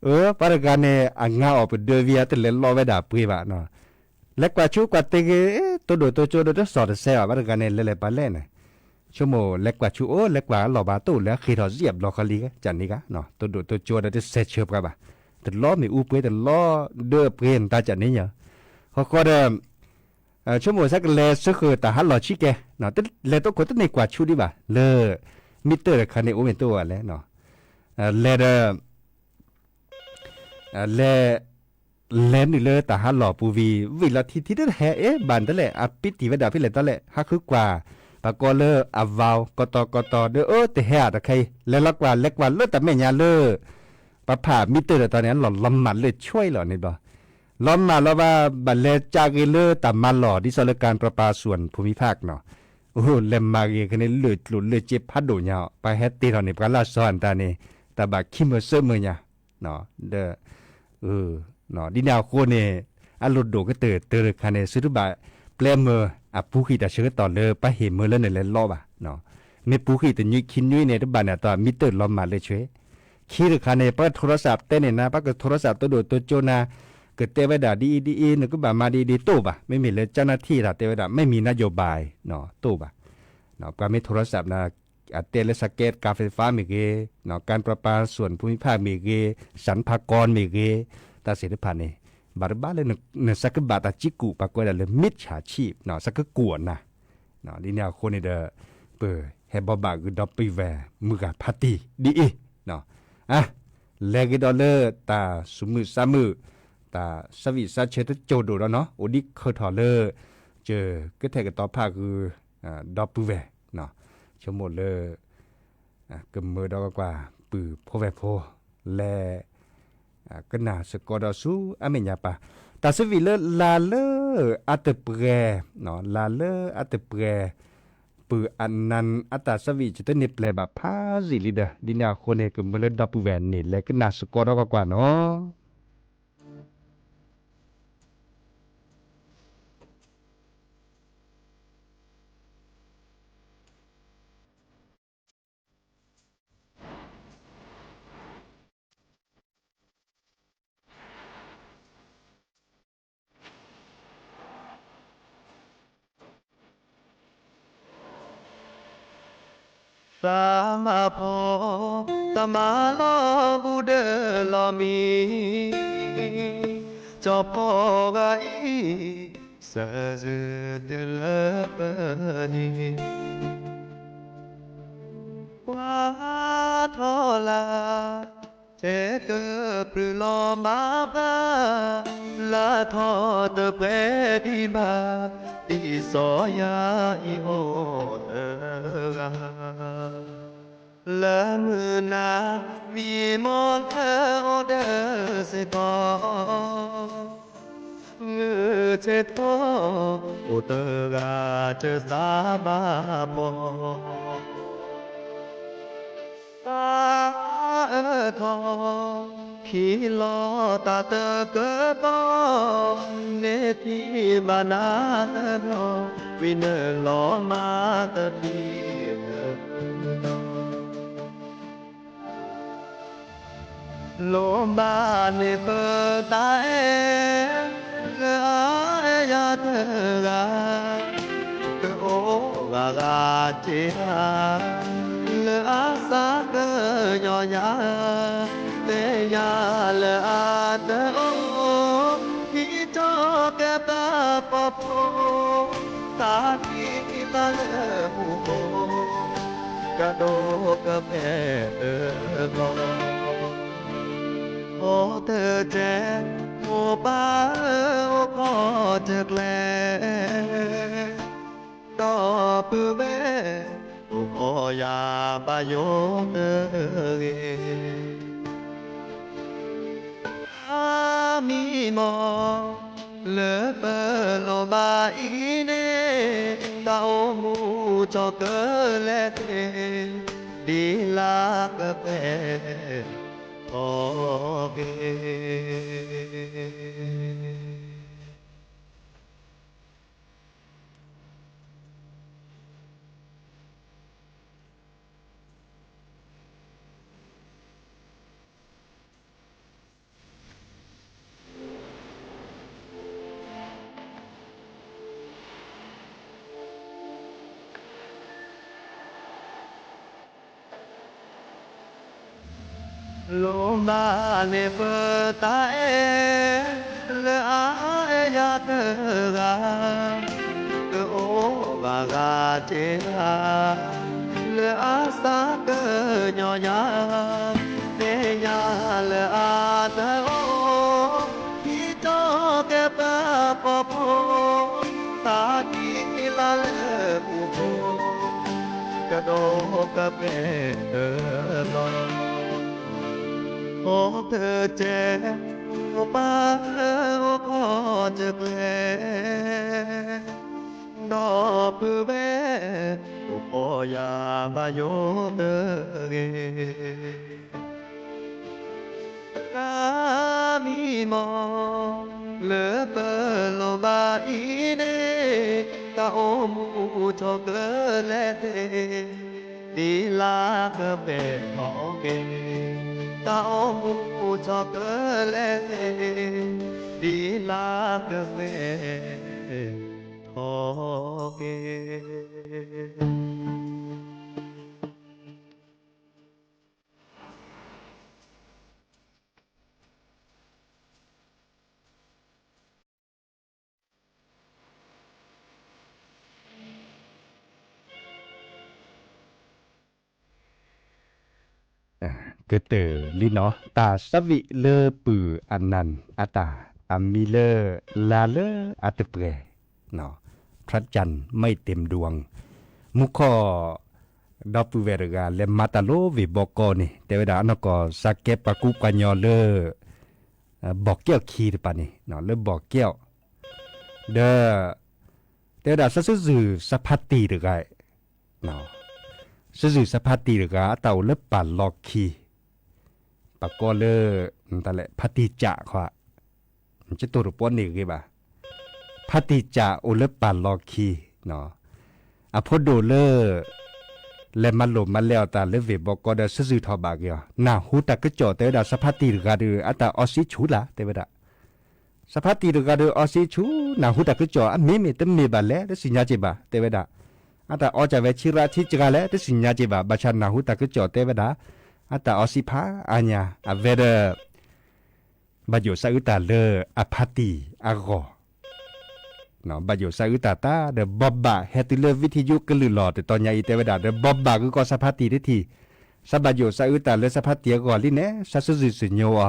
အၢ ပှၤတဂၤန့ၣ် အငါအီၣ်ပဒၢဝံၤ အတလဲၤလီဝဲဒၣ်ပှ့ၤဘၣ်, လဲၤကွၢ်ဆူကွၢ်တ့ၢ်ဂ့ၤ တိၢ်ဒိၣ်တိၢ်ကၠိဒီးတစီၣ်တဆဲးဘၣ် ပှၤတဂၤန့ၣ် လဲၤလဲၤပှၤလဲၣ်န့ၣ်, ဆိကမိၣ်လဲၤကွၢ်ဆူအိၣ် လဲၤကွၢ်အလီၢ်ဘၣ် တအိၣ်လၢအဃ့ၢ်ထီၣ်စံၣ်အဘျီဃီလံ ကန့ၣ်ဂ့ၤ, တိၢ်ဒိၣ်တိၢ်ကၠိဒီးတဆဲးဆၢပှၤဘၣ်, တလီမ့ၣ်အူပှ့ၤ တလီဒၢပှ့ၤနတၢ်ကန့ၣ်ညါ, ဃီဃီဒီး ဆိကမိၣ်ဆၢကလဲၤဆၢဃုာ်တၢ်ဟးလီၢ်ဆံးကဲ, လဲၤတိခိၣ်တန့ၢ်ကွၢ်ဆူဒံးဘၣ် လၢ မံတၢၢ်တခါန့ၣ် အိၣ်မ့ၢ်တအိၣ်ဘၣ်လဲၣ်, လဲၤဒီး လဲၤ လဲၤနုာ်လၢတၢ်ဟးလီၢ်ပူၤဝံၤ ဝံၤလီၤထံထံတဟဲ အ့ ဘၣ်နတလဲၣ် အပံတံၢ်ဝဲဒၣ်ဖဲလဲၣ်တလဲၣ် ဟးဃုကွၢ်, ပှၤကိးလၢအဝၤ ကတီၤကတီၤဒီး အၢ တဟဲဧါတခါအံၤ လဲၤလီၤကွၢ် လဲၤကွၢ်လၢတၢ်မဲာ်ညါလၢ ပှၤဖးမံတၢၢ်ဒီးတၢ်န့ၣ် အလီၢ်လီၤမၢ်လၢာ်ဆွဲလီၤန့ၣ်ဘျီ, လီၤမၢ်လီၤဘၣ် ဘၣ်လဲၤကးက့ၤလၢတၢ်မၤလီၢ် ဒ်သိးလၢ การประปาส่วนภูมิภาค နီၤ, အိၣ်လဲၤမၤဂ့ၤခဲန့ၣ် လၢာ်ကျိၣ်လၢာ်စ့ဖးဒိၣ်ညါအီၤ ပှၤဟဲတ့ၢ်ထီၣ်န့ၣ် ပှၤလၢအစီၤအၣ်တၢ်န့ၣ် တၢ်ဘၣ်ခံမၢၤသၢမၢၤညါ ဒီး ဒ်န့ၣ်အဃိန့ၣ် အလိၣ်ဒိၣ်ကတၢၢ်တၢတခါန့ၣ် သုတဘၣ်ပျဲမၢၤအပူၤဃံတၢ်ဆၢကတီၢ်လၢပှၤဟ့ၣ်မၢလၢနလဲၤလီဘၣ်, မ့ၢ်ပူၤဃံတနွံခံနွံန့ၣ် တဘၣ်န့ၣ်အသးမံတၢၢ်လီၤမၢ်လၢာ်ဆွဲ, ခံတခါန့ၣ် ပှၤက โทรศัพท์ တဲန့ၢ်နၤ ပှၤက โทรศัพท์ တိၢ်ဒိၣ်တိၢ်ကၠိနၤ ကတဲဝဲဒၣ်ဒ်အံၤဒ်အံၤ နကဘၣ်မၤဒ်အံၤဒ်အံၤ တအိၣ်ဘၣ်, မ့မ့ၢ်လၢကၠၢနၢ်ထံၣ်တၢ်တဲဝဲဒၣ် ไม่มีนโยบาย တအိၣ်ဘၣ်, ပှၤမ့ၢ် โทรศัพท์ နၤ အတဲလၢ สแกนการไฟฟ้า မ့ၢ်ဂ့ၤ, การประปาส่วนภูมิภาค မ့ၢ်ဂ့ၤ, สรรพากร မ့ၢ်ဂ့ၤ, တၢ်သ့ၣ်တဖၣ်န့ၣ် ဘၣ်တဘၣ်လၢနစးကဘၣ်တၢ်ကံကူာ် ပှၤကွဲးဒၣ်လၢ มิจฉาชีพ စးကကူာ်နၤ, ဒ်န့ၣ်အဃိန့ၣ်ဒီး ပဟဲဘိးဘၣ်ဂ့ၤဒီပုၢ်ဝဲၢ်မုၢ်ဂၤဖးတံၢ်ဒ်အံၤ, အါ လဲၤဂ့ၤဒီးလၢတၢ်သူၣ်မုာ်သးမုာ် တၢ်သးဝံၣ်သးဆၢတစိၢ်ဒိၣ်ဒီးနီၤ အိၣ်ဒံးခၢၣ်ထီၣ်လၢ ကကထဲးကတီၤဖးဂုာ် ဒီပုၢ်ဝဲၢ်, ဆိကမိၣ်လၢ ကမၢဒီးကွၢ်ကွၢ် ပုၢ်ဖိဝဲၢ်ဖိ လဲၤ ကနၣ်စ့ၢ်ကီးဒီးဆူအမဲာ်ညါပၢ်, တၢ်သးဝံၣ်လၢလါလၢအတပှဲၤ, လါလၢအတပှဲၤ ပုၢ်အနၢ်အတၢ်သးဝံၣ် ယတန့ၢ်ပျဲၢ်ဘၣ်ဖးယံာ်လံဒီး ဒ်န့ၣ်အဃိန့ၣ် ကမၢလၢဒီပုၢ်ဝဲၢ်န့ၣ် လဲၤကနၣ်စ့ၢ်ကီးဒီးကွၢ်ကွၢ်နီၤ. သးမၤဖိ တၢ်မၤလီၤဘူးဒီးလီၤမံၤ, ကၠီဖီဂၤအံၤ စၢၤဒုးတလၢပှဲၤန့ၣ်, ကွၢ်ထီၣ်လၢ ထဲကပြုၢ်လီၤမၤဘၣ်, လါထီၣ်တပှဲၤဒံးဘၣ်, ဒ်စီၤယၤအံၤအိၣ်တဂၤ လၢမုၢ်နၤ မံမီၢ်လၢအိၣ်ဒီးစ့ၢ်ကီး, မုၢ်ဆ့ၣ်ထီၣ်အိၣ်တဂၤတသးဘၣ်ပီၤ, တၢ်အၢထီၣ် ခံလီၤတၢ်တကၢၢ်ပီၤ, န့ၢ်သံဘၣ်နၤတဘျီ, ဝံၤနုာ်လီၤမၤတသံလၢ လိၣ်ဘၣ်န့ၢ်ပတၢ်အဲၣ် လၢအအဲၣ်ယၤတဂၤ, ကအိၣ်ဂၤဂၤတ့ၢ်ဧါ, လၢအသးကညီၤယၤ, သ့ၣ်ညါလၢအတအိၣ်, ဟံးထီၣ်ကဲဘၣ်ပှၤဖိ, သးကံၢ်သးလၢမူခိၣ် ကဒိးကပှဲၤအၢလီၤ. အိၣ်တက့ၢ် မိၢ်ပၢ်ဧၢ အိၣ်ကီၢ်တကျဲ, ဒီပုၢ်ဝဲၢ် အိၣ်ကီၢ်ယၤဘၣ်ယိၣ်တဂ့ၤ. အမံမီၢ် လၢပလိၣ်ဘၣ်အံၤန့ၣ်, တၢ်အိၣ်မူထီၣ်ကလဲာ်သ့ၣ်, ဒ်လၢကပှဲၤထီၣ်က့ၤ လိၣ်ဘၣ်န့ၢ်ပတၢ်အဲၣ် လၢအအဲၣ်ယၤတဂၤ, ကအိၣ်ဂၤဂၤတ့ၢ်ဧါ, လၢအသးကညီၤယၤ, သ့ၣ်ညါလၢအတအိၣ်, ဟံးထီၣ်ကဲဘၣ်ပှၤဖိ, သးကံၢ်သးလၢမူခိၣ် ကဒိးကပှဲၤအၢလီၤ. အိၣ်တက့ၢ် မိၢ်ပၢ်ဧၢ အိၣ်ကီၢ်တကျဲ, ဒီပုၢ်ဝဲၢ် အိၣ်ကီၢ်ယၤဘၣ်ယိၣ်တဂ့ၤ. အမံမီၢ် လၢပလိၣ်ဘၣ်အံၤန့ၣ်, တၢ်အိၣ်မူထီၣ်ကလဲာ်သ့ၣ်, ဒ်လၢကပှဲၤထီၣ်က့ၤ, တၢ်အိၣ်မူထီၣ်ကလဲာ်သ့ၣ်, ဒ်လၢကပှဲၤထီၣ်က့ၤ ကတၢၢ်လံနီၤ, တၢ်သးဝံၣ်လၢပုၢ်အနၢ်အတၢ် အမံၤလၢ လါလၢအတပှဲၤ, พระจันทร์ไม่เต็มดวง, မူခိၣ် ဒီပုၢ်ဝဲၢ်တဂၤ လဲၤမၤတၢ်လၢဝ့ၢ်ဘီကီန့ၣ် တဲဝဲဒၣ် အနီၢ်ကီၢ် စးကဲပှၤကူပှၤညီလၢ ဘီၣ်ကဲၣ်အီၣ်ခံတပၤန့ၣ် လၢဘီၣ်ကဲၣ်အီၣ်, ဒီး တဲဝဲဒၣ် စးစုဇုၣ်စးဖါတံၢ်တဂၤ, စုဇုၣ်စးဖါတံၢ်တဂၤ အတၢ်အိၣ်လၢပၢ်လီၢ်ခံ, ပကိးလၢ တၢ်လဲၣ် ဖါတံၢ်ကၠးခီ, ကတိၤတပီန့ၣ်ဂ့ၤဘၣ်, ဖါတံၢ်ကၠးအိၣ်လၢပၢ်လီၢ်ခံ, အဖိဒိၣ်လၢ လဲၤမၤလိာ်မၤလဲအီၣ်တၢ်လၢဝ့ၢ်ဘီကီဒီး စုဇုၣ်ထီၣ်ဘၣ်ဂ့ၤအီၤ နၢ်ဟူတၢ်ကစီၣ် တဲဝဲဒၣ် စးဖါတံၢ်တဂၤဒီး အတၢ်အီစံဆူၣ်လၢ် တဲဝဲဒၣ် စးဖါတံၢ်တဂၤဒီးအီစံဆူၣ် နၢ်ဟူတၢ်ကစီၣ် အမ့ၢ်မ့ၢ်တမ့ၢ်ဘၣ်လဲၣ် တသ့ၣ်ညါက့ၤဘၣ် တဲဝဲဒၣ်. အတၢ်အီစၢ်ဝဲဆံရၣ်ဆံစှၤလဲၣ် တသ့ၣ်ညါက့ၤဘၣ် ဘၣ်ဆၣ်နၢ်ဟူတၢ်ကစီၣ်တဲဝဲဒၣ် အတၢ်အီစံဖးအါညါ အဝဲဒီး ဘၣ်ယိၣ်စးအုတၢ်လၢအဖါတံၢ်အဂီၢ် ဘၣ်ယိၣ်စးအုတၢ်တၢ်ဒီး ဘိးဘၣ်ဟဲတုၤလၢဝံထံယိကလုာ်လီၤ တတီၤညါအံၤ တဲဝဲဒၣ်ဒီး ဘိးဘၣ်ဂုၤကီၢ်စးဖါတံၢ်တထံၣ်, စးဘၣ်ယိၣ်စးအုတၢ်လၢစးဖါတံၢ်အဂီၢ်လံန့ၣ် စးစုဇုၣ်စညိအီၤ,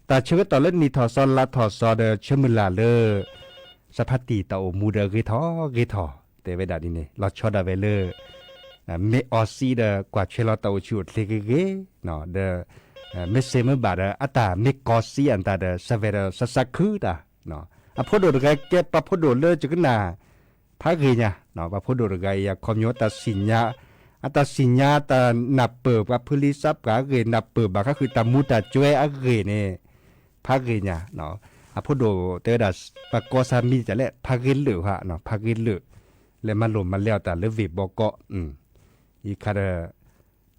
တၢ်ဆၢကတီၢ်လၢနံၣ်ထီၣ်စီလါထီၣ်စီဒီး ဆၢမုၢ်လၢ်လၢ စးဖါတံၢ်တၢ်အိၣ်မူဒီးအဂ့ၤထီၣ်ဂ့ၤထီၣ် တဲဝဲဒၣ်ဒ်န့ၣ် လီၤဆီဒၣ်ဝဲလၢ မ့ၢ်အီစံဒီး ကွၢ်ထွဲလီၤတၢ်အိၣ်ဆူၣ်အိၣ်ချ့ဂ့ၤဂ့ၤ, ဒီး မ့ၢ်စ့မ့ၢ်ဘၣ်ဒီး အတၢ်မ့ၢ်ကီစံအတၢ်ဒီး စၢ်ဝဲဒီးစၢ်စၢ်ခုတၢ်, အဖိဒိၣ်တဂၤကဲပှၤဖိဒိၣ်လၢကကနၣ် ဖးဂ့ၤညါ, ပှၤဖိဒိၣ်တဂၤအံၤ အခီပညီတၢ်စံၣ်ညါ, အတၢ်စံၣ်ညါတၢ်နၢ်ပၢၢ် ပှၤဖုလံစးပှၢ်အဂ့ၢ် နၢ်ပၢၢ်ဘၣ်ဃးဃုာ်တၢ်မူတၢ်ကွဲးအဂ့ၢ်န့ၣ် ဖးဂ့ၤညါ, အဖိဒိၣ်တဲဝဲဒၣ် ပှၤကီၢ်ဆၣ်မံၤတၢ်လဲၣ် ဖးဂ့ၤလၢာ်ဟါ, ဖးဂ့ၤလၢာ်, လဲၤမၤလိာ်မၤလဲအီၤတၢ်လၢဝ့ၢ်ဘီကီး, အံၤခါဒီး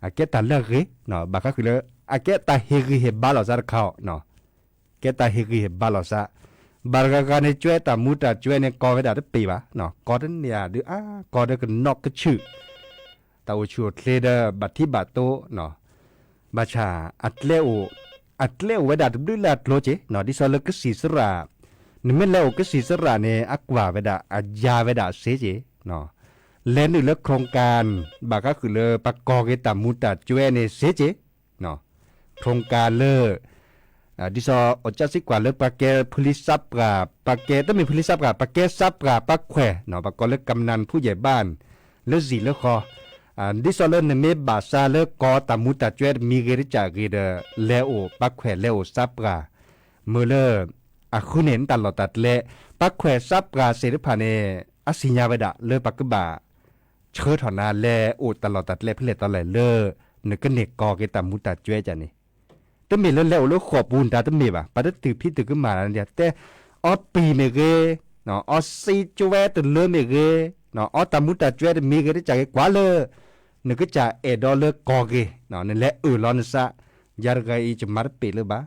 အကဲတၢ်လၢအဂ့ၤ, ဘၣ်ဃးဃုာ်လၢ အကဲတၢ်ဟ့ၣ်ဂံၢ်ဟ့ၣ်ဘါလီၤစၢ်တခါအီၤ, ကဲတၢ်ဟ့ၣ်ဂံၢ်ဟ့ၣ်ဘါလီၤစၢ်, ဘၣ်တဂၤဂၤန့ၣ် ကွဲတၢ်မူတၢ်ကွဲးန့ၣ် ကီၢ်ဝဲဒၣ်တပ့ၤဘၣ်, ကီၢ်တန့ၢ်ဧါဒုး အါ ကီၢ်ဒီးကနီၣ်ကဆူၣ်, တၢ်အိၣ်ဆူၣ်အိၣ်ချ့ဒီး ဘၣ်ထံဘၣ်တိ, ဘၣ်ဆၣ် အကျဲအိၣ်, အကျဲအိၣ်ဝဲဒၣ်တဘျုးလၢအကျိၤက့ၤ, ဒ်သိးလၢကစံၣ်စရၣ်, နမ့ၢ်လဲၤအိၣ်ကစံၣ်စရၣ်န့ၣ် အကွၢ်ဝဲဒၣ် အယါဝဲဒၣ်စ့က့ၤ လဲၤနုာ်လၢ โครงการ ဘၣ်ဃးဃုာ်လၢပှၤကီၢ်က့ၤတၢ်မူတၢ်ကွဲးန့ၣ်စ့က့ၤ, โครงการ လၢ ဒ်သိးအကစၢ်စံးကွၢ်လၢပှၤကဲဖုလံစးပှၢ်, ပှၤကဲ တမ့ၢ်ဖုလံစးပှၢ် ပှၤကဲစးပှၢ် ပှၤခွဲး ပှၤကိးလၢ กำนันผู้ใหญ่บ้าน လၢစံၣ်လၢဃီ, ဒ်သိးလၢနမ့ၢ်ဘၣ်ဆၣ်လၢကီၢ်တၢ်မူတၢ်ကွဲးတမံၤဂ့ၤတကးဂ့ၤဒီး လဲၤအိၣ်ပှၤခွဲးလဲၤအိၣ်စးပှၢ်, မ့ၢ်လၢ အဃုန့ၢ်နတၢ်လီၢ်တၢ်ကျဲ, ပှၤခွဲးစးပှၢ်သ့ၣ်တဖၣ်န့ၣ် အစံၣ်ညါဝဲဒၣ်လၢပကဘၣ် ဆှၢထီၣ်နၤလဲၤအိၣ်တၢ်လီၢ်တၢ်ကျဲဖဲလဲၣ်တီလဲၣ်လၢ နကန့ၢ်ကီၢ်က့ၤတၢ်မူတၢ်ကွဲးကန့ၣ်, တမ့ၢ်လၢလဲၤအိၣ်လၢဃိာ်ပူၤနတၢ်တမ့ၢ်ဘၣ်, ပှၤတတုၤဖံးတုၤကမၣ်နၤန့ၣ် တဲအီပံာ်မ့ၢ်ဂ့ၤ, အီစံကွဲတလၢမ့ၢ်ဂ့ၤ, အီတၢ်မူတၢ်ကွဲးတမံၤဂ့ၤတကးဂ့ၤ ကွၢ်လၢ နကစၢ်အဲၣ်ဒိးလၢကီၢ်ဂ့ၤ, နလဲၤအၢၣ်လီၤနသး, ယၤတဂၤအံၤ ယမၤတပ့ၤလၢၤဘၣ်,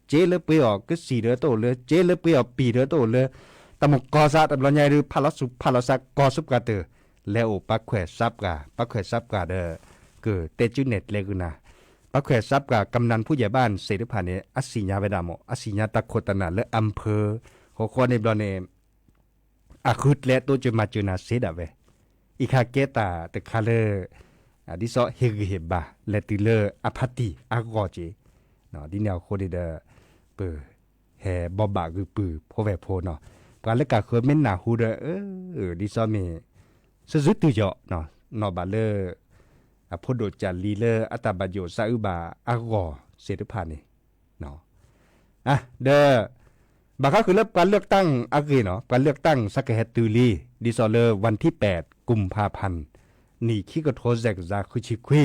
စ့လၢပှ့ၤအီၤကစံၣ်ဒီးတအိၣ်လၢ စ့လၢပှ့ၤအီၤပံာ်ဒီးတအိၣ်လၢ တၢ်မုၢ်ကီၢ်စး တဘျီညါအံၤဒုး ဖးလီၤဆူၣ်ဖးလီၤစးကီၢ်ဆူပှၤတၢၢ်, လဲၤအိၣ်ပှၤခွဲးစးပှၢ်, ပှၤခွဲးစးပှၢ်ဒီး ကတဲကုနဲၣ်ကျဲဂုာ်နၤ, ပှၤခွဲးစးပှၢ် กำนันผู้ใหญ่บ้าน သ့ၣ်တဖၣ်န့ၣ် အစံၣ်ညါဝဲဒၣ်မ့ၢ် အစံၣ်ညါတၢ်ခိၣ်တၢ်နၢ်လၢ อำเภอ ဃီဃီန့ၣ်ဘျီန့ၣ် အဃုကျဲတိစၢၤမၤစၢၤနၤစ့ဒၣ်ဝဲ, အံၤခါကဲတၢ်တခါလၢ ဒ်သိးဟ့ၣ်ဂံၢ်ဟ့ၣ်ဘါ လဲၤတုၤလၢအဖါတံၢ်အဂီၢ်က့ၤ, ဒ်န့ၣ်အဃိန့ၣ်ဒီး ပဟဲဘိးဘၣ်ဂုာ်ပုၢ်ဖိဝဲၢ်ဖိနီၤ, ပှၤလၢကၢ်ဃၢၤမ့ၢ်နၢ်ဟူဒီး ဒ်သိးမ့ၢ် စုစုတုၤယီၤ နီၣ်ဘၣ်လၢ အဖိဒိၣ်ကၢ်လံၤလၢအတၢ်ဘၣ်ယိၣ်စးအုးဘၣ်အဂီၢ်သ့ၣ်တဖၣ်န့ၣ် ဒီး ဘၣ်ဃးဃုာ်လၢပှၤလၢၣ်တၢ်အဂ့ၢ်နီၤ, ပှၤလၢၣ်တၢ်စးကဟဲတုၤလံ, ဒ်သိးလၢ วันที่แปด กุมภาพันธ์ နံၣ်ခံကထိစဲးကယၤဃုဆံခွံ,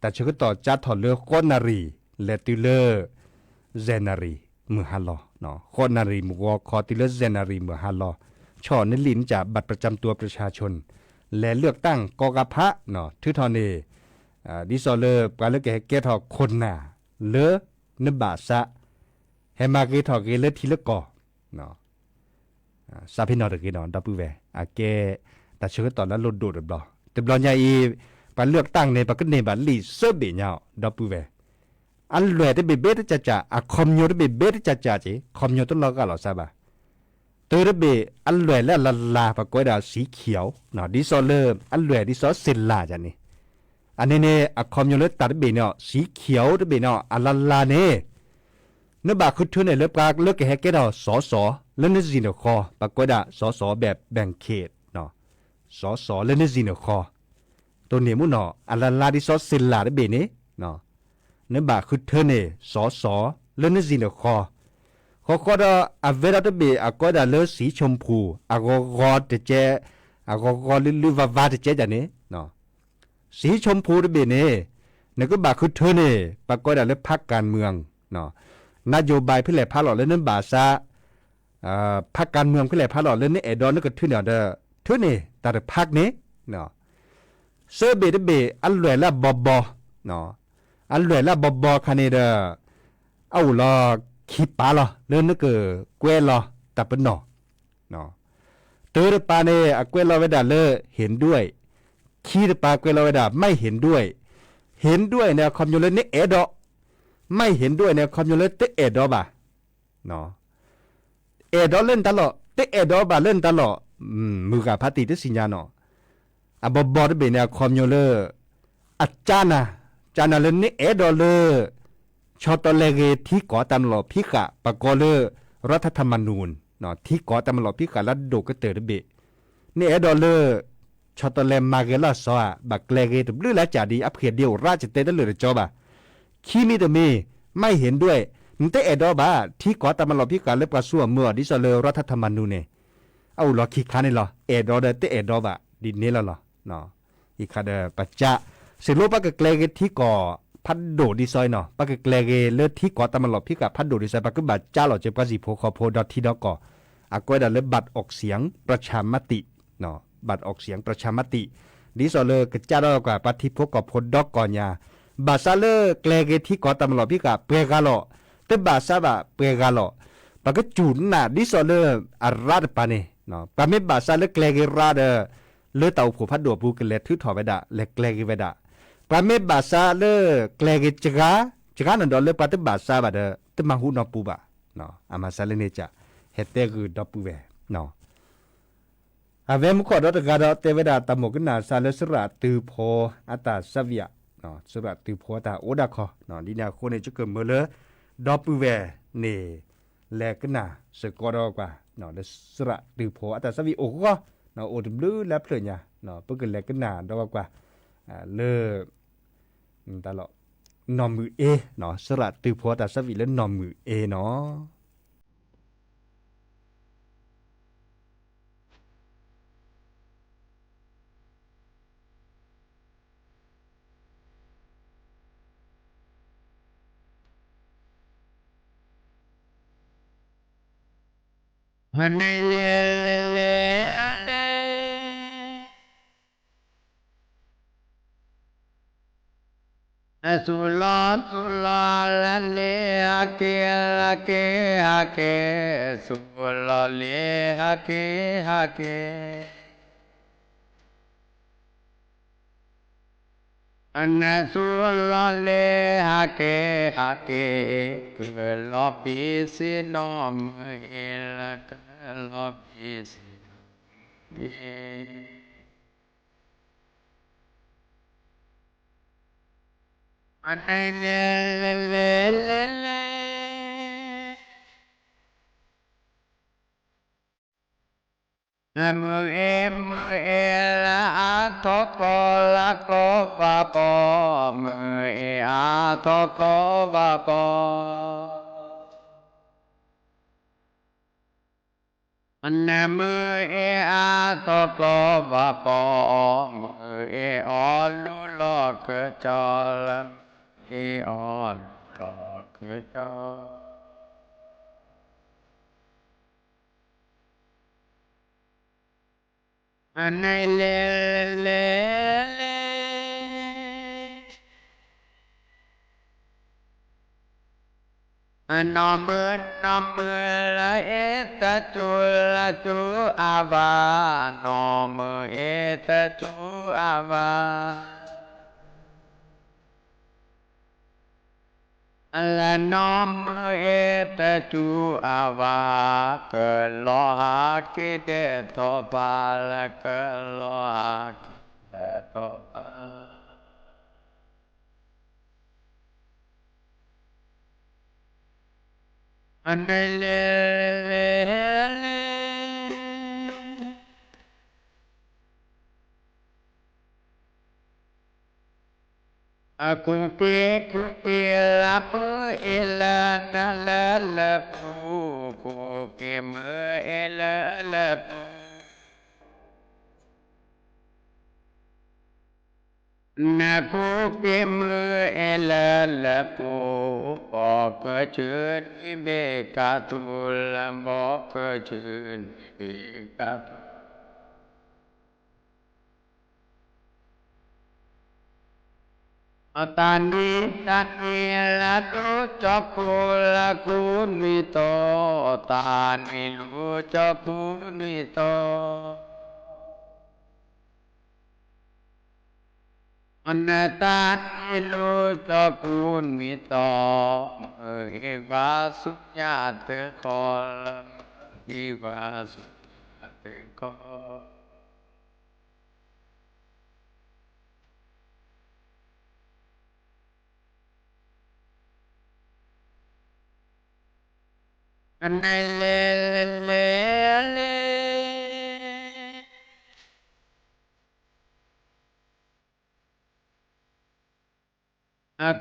တၢ်ဆၢကတီၢ်ကၠါထီၣ်လၢဃိးနၣ်ရံၣ် လဲၤတုၤလၢ စဲးနၣ်ရံၣ်မုၢ်ဟါလီၤ, ဃိးနၣ်ရံၣ်မုၢ်ဂီၤခီတုၤလၢစဲးနၣ်ရံၣ်မုၢ်ဟါလီၤ, ဆီၣ်နလံာ်နကၢ် บัตรประจำตัวประชาชน လဲၤလၢၣ်တၢ်ကီကဖး ထုးထီၣ်န့ၣ် ဒ်သိးလၢပှၤလၢကဟဲကဲထီၣ်ခိၣ်နၢ်လၢနဘၣ်စး ဟဲမၤဂ့ၤထီၣ်ဂ့ၤလၢထံလၢကီၢ် စးဖ့နီၣ်တဂ့ၤနီၤ ဒီပုၢ်ဝဲၢ် အကဲ တၢ်ဆၢကတီၢ်လၢအလိၣ်ဒိၣ်တဘျီ, တဘျီညါအံၤ ပှၤလၢၣ်တၢ်န့ၣ် ပကန့ၢ်ဘၣ်လံာ်သၢဘ့ၣ်ညါအီၤ ဒီပုၢ်ဝဲၢ်, အလွဲၢ်တဘ့ၣ်ဘ့တကးကး အခီပညီတဘ့ၣ်ဘ့တကးကးက့ၤ ခီပညီတလီၤဂာ်လီၤစၢ်ဘၣ်, တၢတဘ့ၣ် အလွဲၢ်လၢအလၤလၤ ပှၤကိးဝဲဒၣ် สีเขียว ဒ်သိးလၢအလွဲၢ်ဒ်သိးစ့လၤယၤန့ၣ်, အန့ၣ်န့ၣ် အခီပညီလၢတၢ်တဘ့ၣ်န့ၣ် สีเขียว တဘ့ၣ်န့ၣ် အလၤလၤန့ၣ် နဘၣ်ဃုထၢန့ၢ်လၢပှၤလၢကဟဲကဲထီၣ် สส လၢနစံၣ်နဃီ, ပှၤကိးဝဲဒၣ် สส แบบแบ่งเขต สส လၢနစံၣ်နဃီ, တိၢ်န့ၣ်မ့ၢ်နီၤ အလၤလၤဒ်သိးစ့လၤတဘ့ၣ်န့ၣ် နဘၣ်ဃုထၢန့ၢ် สส လၢနစံၣ်နဃီ, ဃီဃီဒီးအဝဲဒၣ်တဘ့ၣ် အကိးဝဲဒၣ်လၢ สีชมพู အဂီၤဂီၤတကဲ, အဂီၤဂီၤလုာ်လုာ်ဝါဝါတကဲယၤန့ၣ် สีชมพู တဘ့ၣ်န့ၣ် နကဘၣ်ဃုထၢန့ၢ် ပှၤကိးဝဲဒၣ်လၢ พรรคการเมือง นโยบาย ဖဲလဲၣ်ဖးလီၤလၢနဘၣ်စး พรรคการเมือง ဖဲလဲၣ်ဖးလီၤလၢနအဲၣ်ဒိးနကထုးန့ၢ်အီၤဒီး ထုးန့ၢ်တၢ်တဖၣ်န့ၣ်, သၢဘ့ၣ်တဘ့ၣ် အလွဲၢ်လၢအဘီဘီ, အလွဲၢ်လၢအဘီဘီအခါန့ၣ်ဒီး အအိၣ်လီၤခံပာ်လီၤ လၢနကကွဲးလီၤတၢ်ပနီၣ် တၢတပၤန့ၣ် အကွဲးလီၤဝဲဒၣ်လၢ เห็นด้วย, ခံတပၤကွဲးလီၤဝဲဒၣ် ไม่เห็นด้วย, เห็นด้วย န့ၣ် အခီပညီလၢနအဲၣ်ဒိး, ไม่เห็นด้วย န့ၣ် အခီပညီလၢတအဲၣ်ဒိးဘၣ်, အဲၣ်ဒိးလၢနတၢ်လီၢ် တအဲၣ်ဒိးဘၣ်လၢနတၢ်လီၢ်, မုၢ်ဂၤဖးတံၢ်တသ့ၣ်ညါနီၤ, အဘီဘီတဘ့ၣ်န့ၣ် အခီပညီလၢ အကၠါနၤ, ကၠါနၤလၢနအဲၣ်ဒိးလၢ ဆီတီလဲဂ့ၤ ထံကီၢ်တၢ်မၤလီၢ်ဖံးဃာ် ပကိးလၢ รัฐธรรมนูญ ထံကီၢ်တၢ်မၤလီၢ်ဖံးဃာ်လၢအဒိၣ်ကတၢၢ်တဘ့ၣ်, နအဲၣ်ဒိးလၢ ဆီတလဲမၤဂဲၤလီၤစီၤဧါ, ဘၣ်ကျဲၤဂ့ၤတဘျုးလၢကၢ်ဒ်အဖှ့ၣ်ဒ့အိၣ်ရၣ် ကတဲတလၢာ်တကၠီဘၣ်. ခံမံၤတမံၤ, မ့ၢ်ဟ့ၣ်ဒွဲၣ်, နတအဲၣ်ဒိးဘၣ် ထံကီၢ်တၢ်မၤလီၢ်ဖံးဃာ်လၢပှၤစိအမုၢ်အီၤ ဒ်သိးလၢရၢထၢထၢမၤနူၤန့ၣ်, အအိၣ်လီၢ်ခံခါန့ၣ်လီၤ. အဲၣ်ဒိးဒီးတအဲၣ်ဒိးဘၣ် ဒ်န့ၣ်လီၤလီၤ. အံၤခါဒီးပစး, စံးလိပှၤကကျဲၤဂ့ၤထံကီၢ်ဖးဒိၣ်ဒ်သိးအံၤနီၤ, ပှၤကကျဲၤဂ့ၤလၢထံကီၢ်တၢ်မၤလီၢ်ဖံးဃာ်ဖးဒိၣ်ဒ်သိး ပှၤကဘၣ်ကၠါလီၤစၢၤပှၤစံၣ်ဖိဃီဖိဒီထံဒီကီၢ်, အကိးဝဲဒၣ်လၢ บัตรออกเสียงประชามติ, บัตรออกเสียงประชามติ, ဒ်သိးလၢကစၢ်ထီၣ်ကွၢ် ပှၤထံဖိကီၢ်ဖိဒီကီၢ်ညါ, ဘၣ်ဆၣ်လၢကျဲၤဂ့ၤထံကီၢ်တၢ်မၤလီၢ်ဖံးဃာ်ပှဲၤဂၤလီၤ, တဘၣ်ဆၣ်ဘၣ်ပှဲၤဂၤလီၤ, ပှၤကစူၢ်နာ်ဒ်သိးလၢအရၣ်တပၤန့ၣ်, ပှၤမ့ၢ်ဘၣ်ဆၣ်လၢကျဲၤဂ့ၤရၣ်ဒီး လၢတၢ်အိၣ်ဖှိၣ်ဖးဒိၣ်အပူၤကလဲၤထုးထီၣ်ဝဲဒၣ် လဲၤကျဲၤဂ့ၤဝဲဒၣ်, ပှၤမ့ၢ်ဘၣ်ဆၣ်လၢကျဲၤဂ့ၤစှၤ, စှၤန့ၣ်ဒီးလၢပှၤတဘၣ်ဆၣ်ဘၣ်ဒီး တမၤဟူနီၢ်ပူၤဘၣ်, အမၤစၢၤလၢန့ၣ်က, ဟဲတဲဂုာ်ဒီပုၢ်ဝဲၢ် အဝဲမူခိၣ်ဒီတဂၤဒီးတဲဝဲဒၣ် တၢ်မိၣ်ကနၣ်စၢၤလၢစရၣ်တုၤဖိအတၢ်ဆါဝံၣ်ဧါ, စရၣ်တုၤဖိအတၢ်အိၣ်ဒၣ်ခီ, ဒ်န့ၣ်အဃိန့ၣ် ယကမၢလၢ ဒီပုၢ်ဝဲၢ်န့ၣ် လဲၤကနၣ်စ့ၢ်ကီးဒီးကွၢ် လၢစရၣ်တုၤဖိအတၢ်ဆါဝံၣ်အိၣ်ဃီ, အိၣ်တဘျုးလၢအဖျၢၣ်ညါ, ပကလဲၤကနၣ်ဒီးကွၢ် လၢ နီၢ်မုၢ်အ့, စရၣ်တုၤဖိအတၢ်ဆါဝံၣ်လၢနီၢ်မုၢ်အ့နီၤ. သူၣ်လီၤသူၣ်လီၤလၢလ့ဟးက့ၤဟးက့ၤ, သူၣ်လီၤလ့ဟးက့ၤဟးက့ၤ နသူၣ်လီၤလ့ဟးက့ၤဟးက့ၤ, ကလီၤဘံစ့နီၢ်မုၢ်အ့လၢကလီၤဘံစ့နီၢ်မုၢ်အ့ မုၢ်အ့ မုၢ်အ့အါထီၣ်ကီလၢကီဘၣ်ကီ, မုၢ်အ့အါထီၣ်ကီဘၣ်ကီ နမုၢ်အ့အါထီၣ်ကီဘၣ်ကီ, မုၢ်အ့အီၣ်လူလီၤကစီၤလၢ မုၢ်အ့အီၣ်လူလီၤကစီၤ လဲၤလဲၤလဲၤလဲၤ နီၢ်မုၢ် နီၢ်မုၢ်လၢအ့တတူၢ်လၢတူၢ်အါဘၣ်, နီၢ်မုၢ်အ့တတူၢ်အါဘၣ် လၢနီၢ်မုၢ်အ့တတူၢ်အါဘၣ်, ကလီၤဟးက့ၤဒဲးထီၣ်ပၢ်လၢကလီၤဟးက့ၤဒဲးထီၣ်ပၢ် လဲၤလဲၤလဲၤလဲၤ အကူးက့ၤကူးက့ၤလၢမုၢ်အ့လၢနလၢလၢပူၤ, ကူးက့ၤမုၢ်အ့လၢလၢပူၤ နကူးက့ၤမုၢ်အ့လၢလၢပူၤ, ဘီကဆူနံၤဘ့ၣ်ကၢ်သူလၢ ဘီကဆူနံၤဘ့ၣ်ကၢ်သူ တၢ်နံၤတၢ်နံၤလၢဒူကၠီကူလၢကူနွံတီၤ, တၢ်နံၤဒူကၠီကူနွံတီၤ နတၢ်နံၤဒူကၠီကူနွံတီၤ, မုၢ်ဟ့ၣ်ကွၢ်ဆူညါတခီလၢမုၢ်ဟ့ၣ်ကွၢ်ဆူညါတခီ လဲၤလဲၤလဲၤလဲၤ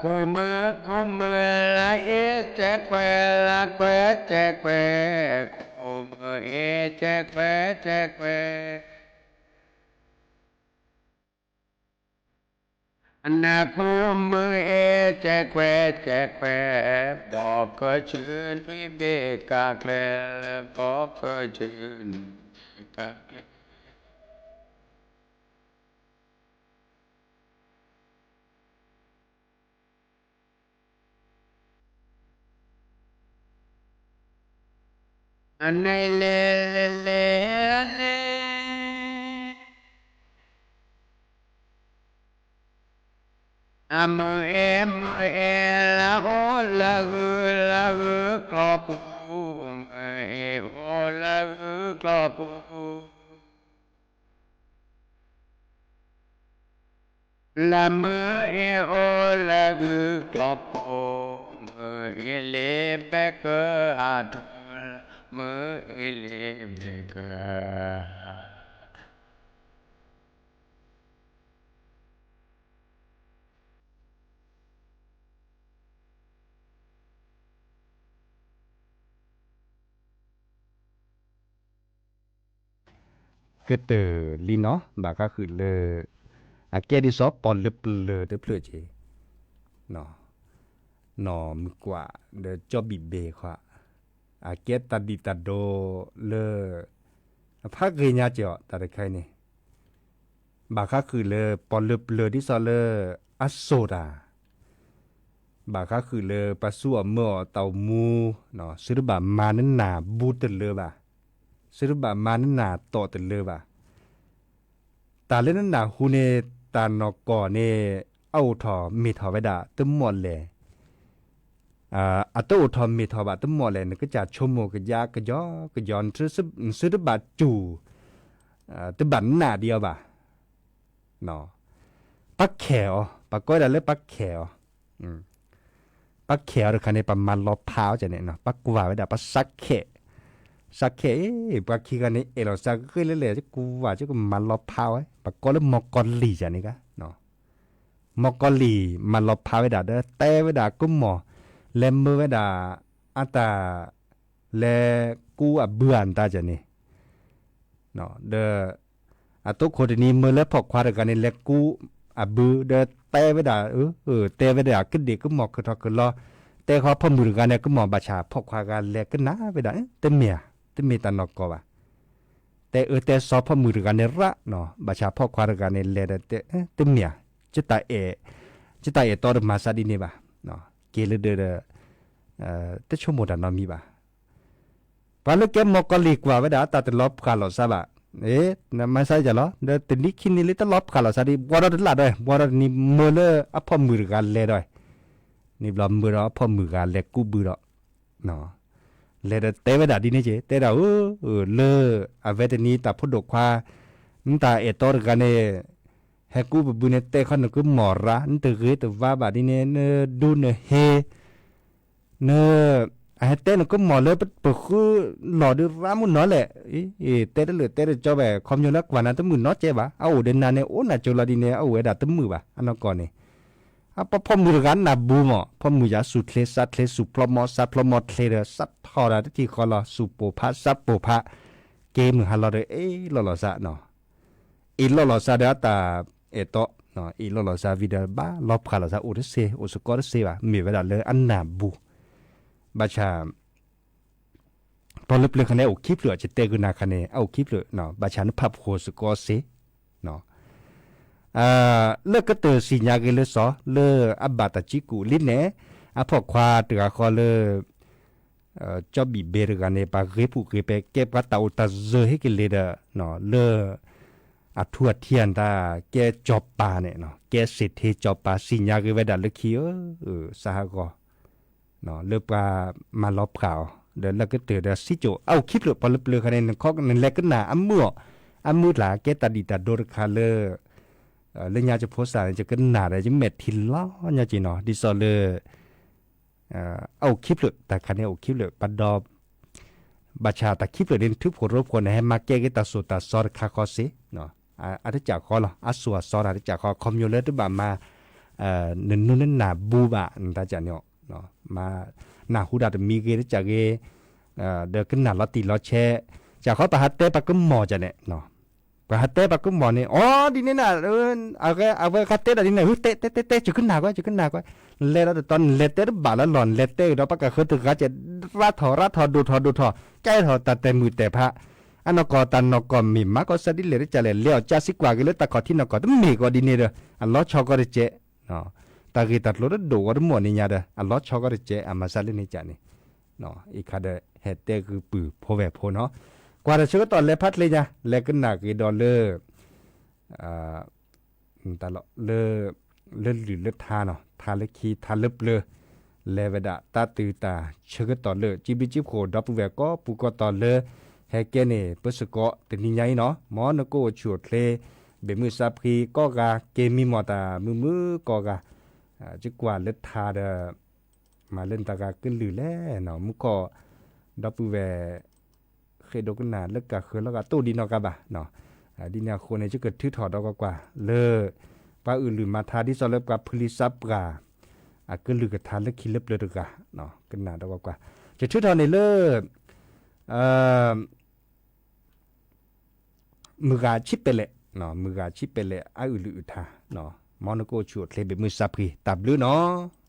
ခိၣ်မုၢ် ခိၣ်မုၢ် လါအ့ၣ်စဲးကွဲး လါကွဲးစဲးကွဲး, ခိၣ်မုၢ်အ့ၣ်စဲးကွဲးစဲးကွဲး, အနၢ်ခိၣ်မုၢ်အ့ၣ်စဲးကွဲးစဲးကွဲး, ဘီကဆူနွံဘ့ၣ်ကးကျဲ, ဘီကဆူနွံဘ့ၣ်ကးကျဲ အန့ၣ်လဲၤလဲၤလဲၤလဲၤ, အမုၢ်အ့ၣ်မုၢ်အ့ၣ် လါအိၣ်လၢဂုၢ်လၢဂုၢ်ကျီၢ်ပူၤ, မုၢ်အ့ၣ်အိၣ်လၢဂုၢ်ကျီၢ်ပူၤ လၢမုၢ်အ့ၣ်အိၣ်လၢဂုၢ်ကျီၢ်ပူၤ, မုၢ်အ့ၣ်လ့ဘဲကၢအထူ, မုၢ်အ့ၣ်လ့ဘဲကၢ ကတၢၢ်လံနီၤ ဘၣ်ဃးဃုာ်လၢ အကဲဒ်သိးပီၣ်လၢပျၢၤတဖျၢၣ်က့ၤ နီၢ်မုၢ်ကွၢ် ဒီးကၠီဘံၣ်ဘ့ၣ်ခွါ အကဲတၢ်ဒံၣ်တၢ်ဒိလၢ အဖးဂ့ၤညါက့ၤအီၤ တၢ်တခါအံၤန့ၣ် ဘၣ်ဃးဃုာ်လၢပီၣ်လၢပျၢၤဒ်သိးလၢ အစိၢ်တၢ် ဘၣ်ဃးဃုာ်လၢပှၤစူးအီၣ်မၢအီၣ်တၢ်အိၣ်မူ သုတဘၣ်မၤနနၢ်ဘူးတလၢဘၣ်, သုတဘၣ်မၤနနၢ်တီၣ်တလၢဘၣ်. တၢ်လၢနနၢ်ဟူန့ၣ် တၢ်နီၢ်ကီၢ်န့ၣ် အအိၣ်ထီၣ်မ့ၢ်ထီၣ်ဝဲဒၣ်တမီၢ်လဲၣ်, အတအိၣ်ထီၣ်မ့ၢ်ထီၣ်ဘၣ်တမီၢ်လဲၣ် နကစၢ်ဆိကမိၣ်ကယါကယီကယီ နသုတဘၣ်စူၢ် တဘၣ်နးဒံးအီၤဘၣ်. ပၢ်ခဲၣ်အီၤ, ပှၤကိးဝဲဒၣ်လၢပၢ်ခဲၣ်အီၤ, ပၢ်ခဲၣ်အီၤတခါန့ၣ် ပှၤမၤလီၤဖးအီၤန့ၣ် ပှၤကွၢ်ဝဲဒၣ် ပှၤစးခဲၣ်, စးခဲၣ်အံၤ ပှၤခံဂၤန့ၣ် အဲၣ်လီၤစးဂ့ၤလၢလဲၣ် ကဝၤကမၤလီၤဖးဝဲ ပှၤကိးလၢမီၢ်ကီၤလံၢ်ယၤန့ၣ်ဂၤ မီၢ်ကီၤလံၢ်မၤလီၤဖးဝဲဒၣ် ဒီးတဲဝဲဒၣ်ကမီၢ် လဲၤမၢဝဲဒၣ် အတၢ် လဲၤကူအဘုအတၢ်န့ၣ် ဒီး အတိခိၣ်တနံၤမၢလၢဖီၣ်ခွါတဂၤန့ၣ် လဲၤကူအဘု ဒီးတဲဝဲဒၣ် တဲဝဲဒၣ်ကဒ့ၣ်ကမီၢ် ကထီၣ်ကလီၤ တဲဃီဖီၣ်မုၢ်တဂၤန့ၣ် ကမီၢ်ဘၣ်ဆၣ် ဖီၣ်ခွါဂၤလဲၤကနၣ်ဝဲဒၣ် တမ့ၢ်ဧါ, တမ့ၢ်တၢ်နီၢ်ကီၢ်ဘၣ်. တဲအၢတဲစီဖီၣ်မုၢ်တဂၤန့ၣ်ရၣ်နီၤ ဘၣ်ဆၣ်ဖီၣ်ခွါတဂၤန့ၣ် လဲၤဒီးတဲ တမ့ၢ်ဧါ, ယတၢ်အဲၣ်, ယတၢ်အဲၣ်တီတမၤစးဒ်န့ၣ်ဘၣ်. က့ၤလၢဒၢးဒီး တဆိကမိၣ်တၢ်နီတမံၤဘၣ်. ပှၤလၢကဲမီၢ်ကီၤလံၢ်ကွၢ်ဝဲဒၣ် တၢ်တလီၤဖှၣ်လိာ်သးဘၣ်. မၤစၢၤယၤလီၤ ဒီးတနံၤခံနံၤလံတလီၤဖှၣ်လိာ်သးဒံး ဘှီဒီးတလၢ်ဒီး ဘှီဒီးတနံၤမၢလၢအဖီၣ်မုၢ်တဂၤလဲၤဒီး န့ၣ်ဘျီမၢဒီးအဖီၣ်မုၢ်ဂၤလဲၤကူဘုဒီး လဲၤဒီးတဲဝဲဒၣ်ဒ်န့ၣ်က့ တဲဒၣ်ဧၢ, လၢအဝဲတနံၤတၢ်ဖိဒိၣ်ခွါ နတၢ်အဲၣ်တီတဂၤန့ၣ် ဟဲကူပဘုန့ၣ် တဲခီနကမီၢ်ရၣ် နတဂ့ၤတဝါဘၣ်ဒ်န့ၣ် နဒူနဟ့ န အဟဲတဲနကမီၢ်လၢပဃုလီၢ်ဒုးရၣ်မုၢ်နီၤလဲၣ်, တဲတလၢာ်တဲတကၠီဘၣ် ခီဖျိလၢကွၢ်နၤတမုာ်နီတကဲဘၣ် အအိၣ်ဒီးနၤန့ၣ် အိၣ်နၤကၠိလီၤဒ်န့ၣ် အအိၣ်ဝဲဒၣ်တမုာ်ဘၣ် အနီၢ်ကီၢ်န့ၣ် အပဖီၣ်မုၢ်တဂၤနၢ်ဘူးမး ဖီၣ်မုၢ်ယၤစူၢ်ချ့ စးချ့ စူၢ်ဖျီမီ စးဖျီမီချ့ဒီး စးထီၣ်ဒၣ်တထံၣ်ဃီလီၤ စူၢ်ပိာ်ဖး စးပိာ်ဖး က့ၤမုၢ်ဟါလီၤဒီး အ့ၣ်လိာ်လီၤစးနီၤ အ့ၣ်လိာ်လီၤစးဒီးအတၢ်အဲၣ်တီ, အ့ၣ်လိာ်လီၤစးဝံၤဒီး ဘၣ်လီၤဖှၣ်လီၤစး အိၣ်တစ့ အိၣ်စ့ၢ်ကီးတစ့ဘၣ် မ့ၢ်ဝဲဒၣ်လၢအနၢ်ဘူး, ဘၣ်ဆၣ် ပီၣ်လၢပျၢၤခါန့ၣ် အိၣ်ခံဖျၢၣ် ယတဲဂုာ်နၤခါန့ၣ် အအိၣ်ခံဖျၢၣ်, ဘၣ်ဆၣ်နဖးဖှိၣ်စ့ၢ်ကီးစ့ လၢကတၢၢ်စံၣ်ညါဂ့ၤလၢစီၤ လၢအဘၣ်တၢ်ကံကူာ်လံန့ၣ် အဖီၣ်ခွါတဂၤဃီလၢ ကၠီဘံၣ်ဘ့တဂၤန့ၣ် ပှၤဂ့ၤဖှိၣ်ဂ့ၤပဲ ကဲပှၤတၢ်အိၣ်တၢ်စၢၤဟ့ၣ်က့ၤလံဒီး လၢ အထူအထံအတၢ် ကဲကၠီၤပၤန့ၣ် ကဲစ့ၣ်ထ့ကၠီၤပၤ စံၣ်ညါဂ့ၤဝဲဒၣ်လၢခံဧၢ, စးဟးဂီၤ လၢပှၤမၤလီၤဖှၣ်အီၤ ဒီးလၢကတၢၢ်ဒီးစံၣ်ကိာ် အအိၣ်ခံဖျၢၣ် ပီၣ်လၢပျၢၤခါန့ၣ် နခီနလဲၤကနၣ်အမုာ်အီၤ, အမုာ်တၢ် ကဲတၢ်ဒံၣ်တၢ်ဒိတခါလၢ လၢညါယဖိစၢ်န့ၣ် ယကနၣ်ဒီး ယမဲာ်ထံလီၤညါက့ၤနီၤ ဒ်သိးလၢ အအိၣ်ခံဖျၢၣ် တၢ်ခါန့ၣ်အိၣ်ခံဖျၢၣ် ပဒီ ဘၣ်ဆၣ်တၢ်ခံဖျၢၣ်န့ၣ် နထုးဖှိၣ်ရိဖှိၣ်န့ၣ် ဟဲမၤကဲက့ၤတၢ်စိၣ်တၢ်စီတခါဃီစ့ၢ်, အတကးဃီလီၤ အစိၢ်အစီတၢ်တကးဃီ ခီဖျိလၢတဘၣ်မၤ နနူၢ်နနၢ်ဘူဘၣ် နတၢ်ကန့ၣ်အီၤ, မၤနၢ်ဟူတၢ်တမံၤဂ့ၤတကးဂ့ၤ, ဒီးကနၣ်လီၤတံၢ်လီၤဆဲး, ကးခီပဟးတဲပှၤကမီၤကန့ၣ်, ပှၤဟးတဲပှၤကမီၤန့ၣ် အိ ဒ်န့ၣ်နၤ, အဝဲခါတဲဒၣ်ဒ်န့ၣ် ဟုတဲတဲတဲတဲ ကကနၣ်ကွၢ် ကကနၣ်ကွၢ်, လဲၤဒီးတတီၤ နလဲၤတဲတဘၣ်လၢလီၢ် နလဲၤတဲကဒီး ပှၤကဃၢတဂၤကဲ ရးထီၣ်ရးထီၣ် ဒိၣ်ထီၣ်ဒိၣ်ထီၣ် ကဲထီၣ်တၢ်တဲာ်မုာ်တဲာ်ဖး, အနီၢ်ကီၢ်တၢ်နီၢ်ကီၢ်မ့ၢ်မၤကီၢ်စဲဒ်လဲၣ်တကးလဲၣ် လဲၤအီၣ်ကၠါစံကွၢ်က့ၤလၢတၢ်ခီၣ်ထံးနီၢ်ကီၢ် တမ့ၢ်ကီးဒ်န့ၣ်ဒီး အလီၤဆီကီးတကဲး, တၢ်ဂ့ၢ်တၢ်ကျိၤတဒိၣ်ဝဲတမီၢ်န့ၣ်ညါဒီး အလီၤဆီကီးတကဲး အမၤစၢ်လၢန့ၣ်ကန့ၣ်, အံၤခါဒီး ဟဲတဲဂုာ်ပုၢ်ဖိဝဲၢ်ဖိနီၤ, ကွၢ်ဒီးဆၢကတီၢ်လဲၤဖးချ့ညါ လဲၤကနၣ်က့ၤဒီးလၢ တၢ်လီၢ်လၢ လၢလုၢ်လၢထါနီၤ ထါလၢခံထါလၢပျၢၤ, လဲၤဝဲဒၣ်တၢ်တုၤတၢ်ဆၢကတီၢ်လၢ ကံဘျုးကံဖှိၣ် ဒီပုၢ်ဝဲၢ်ကိးပူၤကိးတီၤလၢ ဟဲကဲန့ၣ် ပၢဆှၢကီးတနံၤညါအံၤနီၤ မ်နကအိၣ်ဆူၣ်အိၣ်ချ့ ဘ့ၣ်မုၢ်စၢဖှံကိးဂၤ က့ၤမံမီၢ်တၢ်မုာ်မုာ်ကိးဂၤ, ကကွၢ်လၢထါဒီး မၤလၢနတၢ်ဂၤကလုၢ်လဲၣ်နီၤ မူခိၣ် ဒီပုၢ်ဝဲၢ် ဃ့ဒိကနၣ်လၢကၢ်ဃၢၤလီၤဂာ်တိၢ်ဒံးနီၢ်ဂၤဘၣ်, ဒ်န့ၣ်အဃိန့ၣ် ယကထုးထီၣ်ဒီးကွၢ်ကွၢ်လၢ ပှၤအုၣ်လုၢ်မၤထါဒ်သိးလၢပှၤဖုလံၤစးပှၢ် အကလုၢ်ကထါလၢခံလၢပျၢၤတဂၤ, ကနၣ်ဒီးကွၢ်ကွၢ်, ယထုးထီၣ်န့ၣ်လၢ မုၢ်ဂၤဆံးပဲလဲၣ်, မုၢ်ဂၤဆံးပဲလဲၣ် အအုၣ်လုၢ်အုၣ်ထါ, မ်နကအိၣ်ဆူၣ်အိၣ်ချ့ဘ့ၣ်မုၢ်စၢဖှံ တၢ်ဘျုးနီၤ.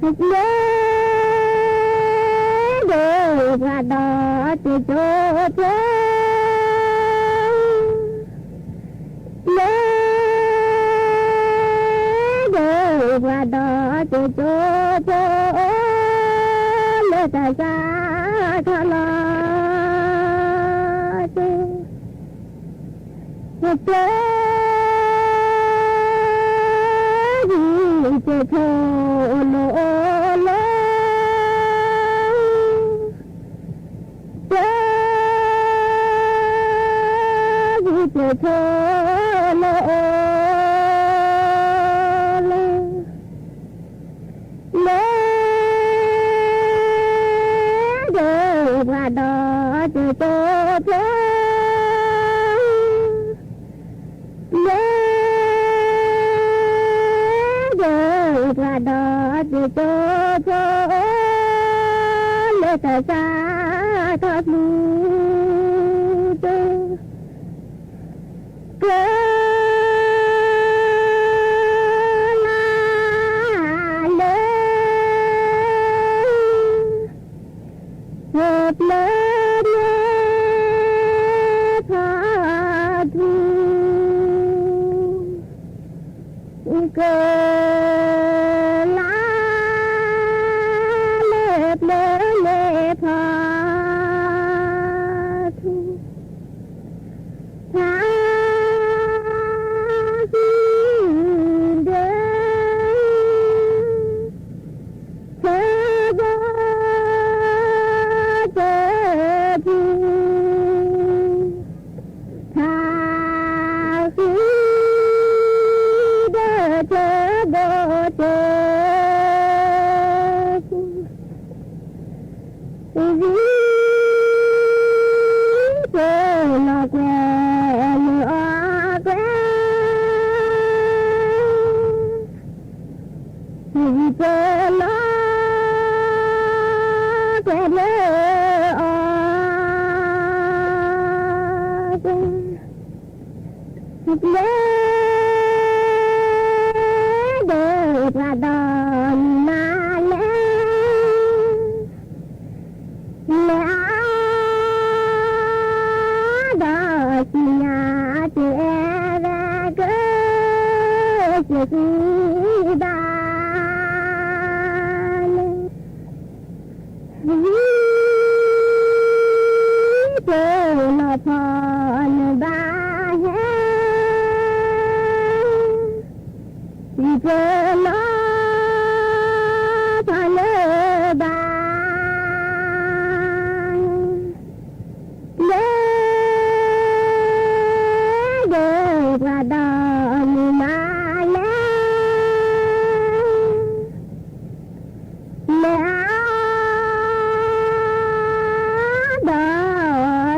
လၢဒိၣ်ပှၤဒီးတကၠိဖိ, လၢဒိၣ်ပှၤဒီးတကၠိဖိ, လၢတၢ်စးထီၣ်လီၤတကၠိ, ပျဲဂံၢ်ပျဲၢ်ဖိလိၤလိၤ, ပျဲဂံၢ်ပျဲၢ်ဖိလိၤလိၤ, လၢဒိၣ်ပှၤဒီးတကၠိဖိ, လၢဒိၣ်ပှၤဒီးတကၠိဖိ, လၢတၢ်စးထီၣ်ပျံၤတကၠိ, ကလါလၢ ပျၢၤန့ၣ်ဖးထူ, ကလါလၢပျၢၤန့ၣ်ဖးထူ, ဖးထူဒီး ထၢဘိတပူၤ, ဖးဃံဒီးထၢဘိတပူၤ, ဝံၤပၢလီၤကွဲလၢအီၤကွဲ, ဝံၤပၢလီၤကွဲလၢအီၤကွဲ, လၢဒိၣ်ပှၤဒီးမုၢ်မၤလဲၣ်, လဲၤအါဒီးစံၣ်ညါ, တအဲၣ်ဝဲကစံးဃံဘၣ်လဲၣ်, ဝံၤပၢလီၤဖီနဘၣ်ဟဲ, ဝံၤပၢလီၤဖီနဘၣ်ဟဲ, လၢဒိၣ်ပှၤဒီးမုၢ်မၤလဲၣ်, လဲၤအါ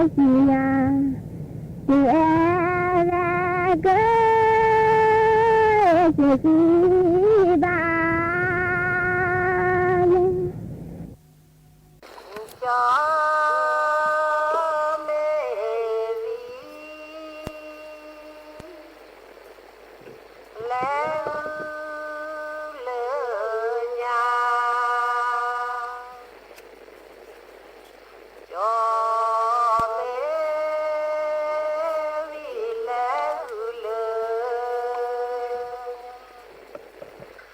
ဒီးစံၣ်ညါ, တအဲၣ်ဝဲကစံးဃံဘၣ်လဲၣ်, ကၠီမဲာ်ဝံၤ လဲၤဃုလၢညါ, ကၠီမဲာ်ဝံၤ လဲၤဃုလၢ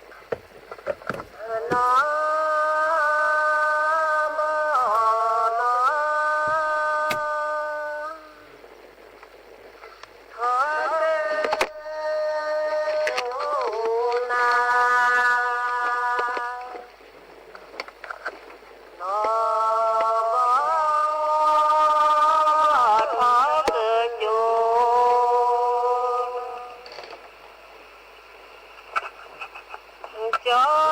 နီၢ်ဘီနီၢ် ထီၣ်တၢ် နၤ နီၢ်ဘီ ထီၣ်တၢ်ကၠိ ကၠီမဲာ်ဝံၤ လဲၤဃုညါခီ, ကၠီ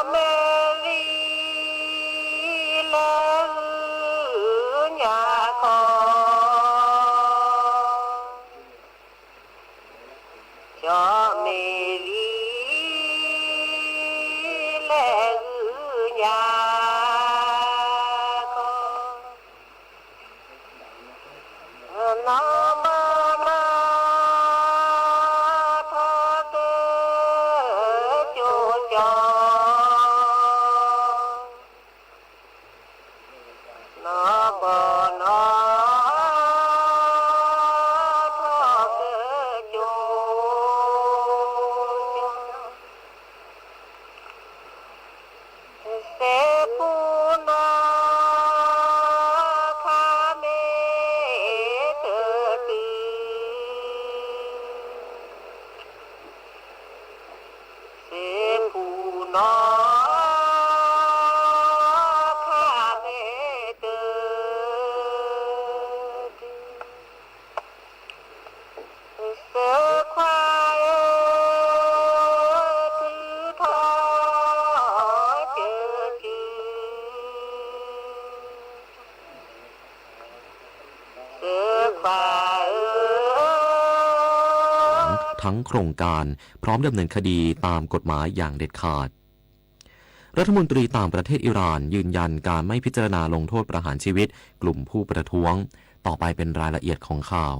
မဲာ်ဝံၤ လဲၤဃုညါခီ နီၢ်ဘီနီၢ် ထီၣ်တၢ်ကၠိကၠီ ทั้งโครงการ พร้อมดำเนินคดีตามกฎหมายอย่างเด็ดขาด รัฐมนตรีต่างประเทศอิหร่านยืนยันการไม่พิจารณาลงโทษประหารชีวิตกลุ่มผู้ประท้วง ต่อไปเป็นรายละเอียดของข่าว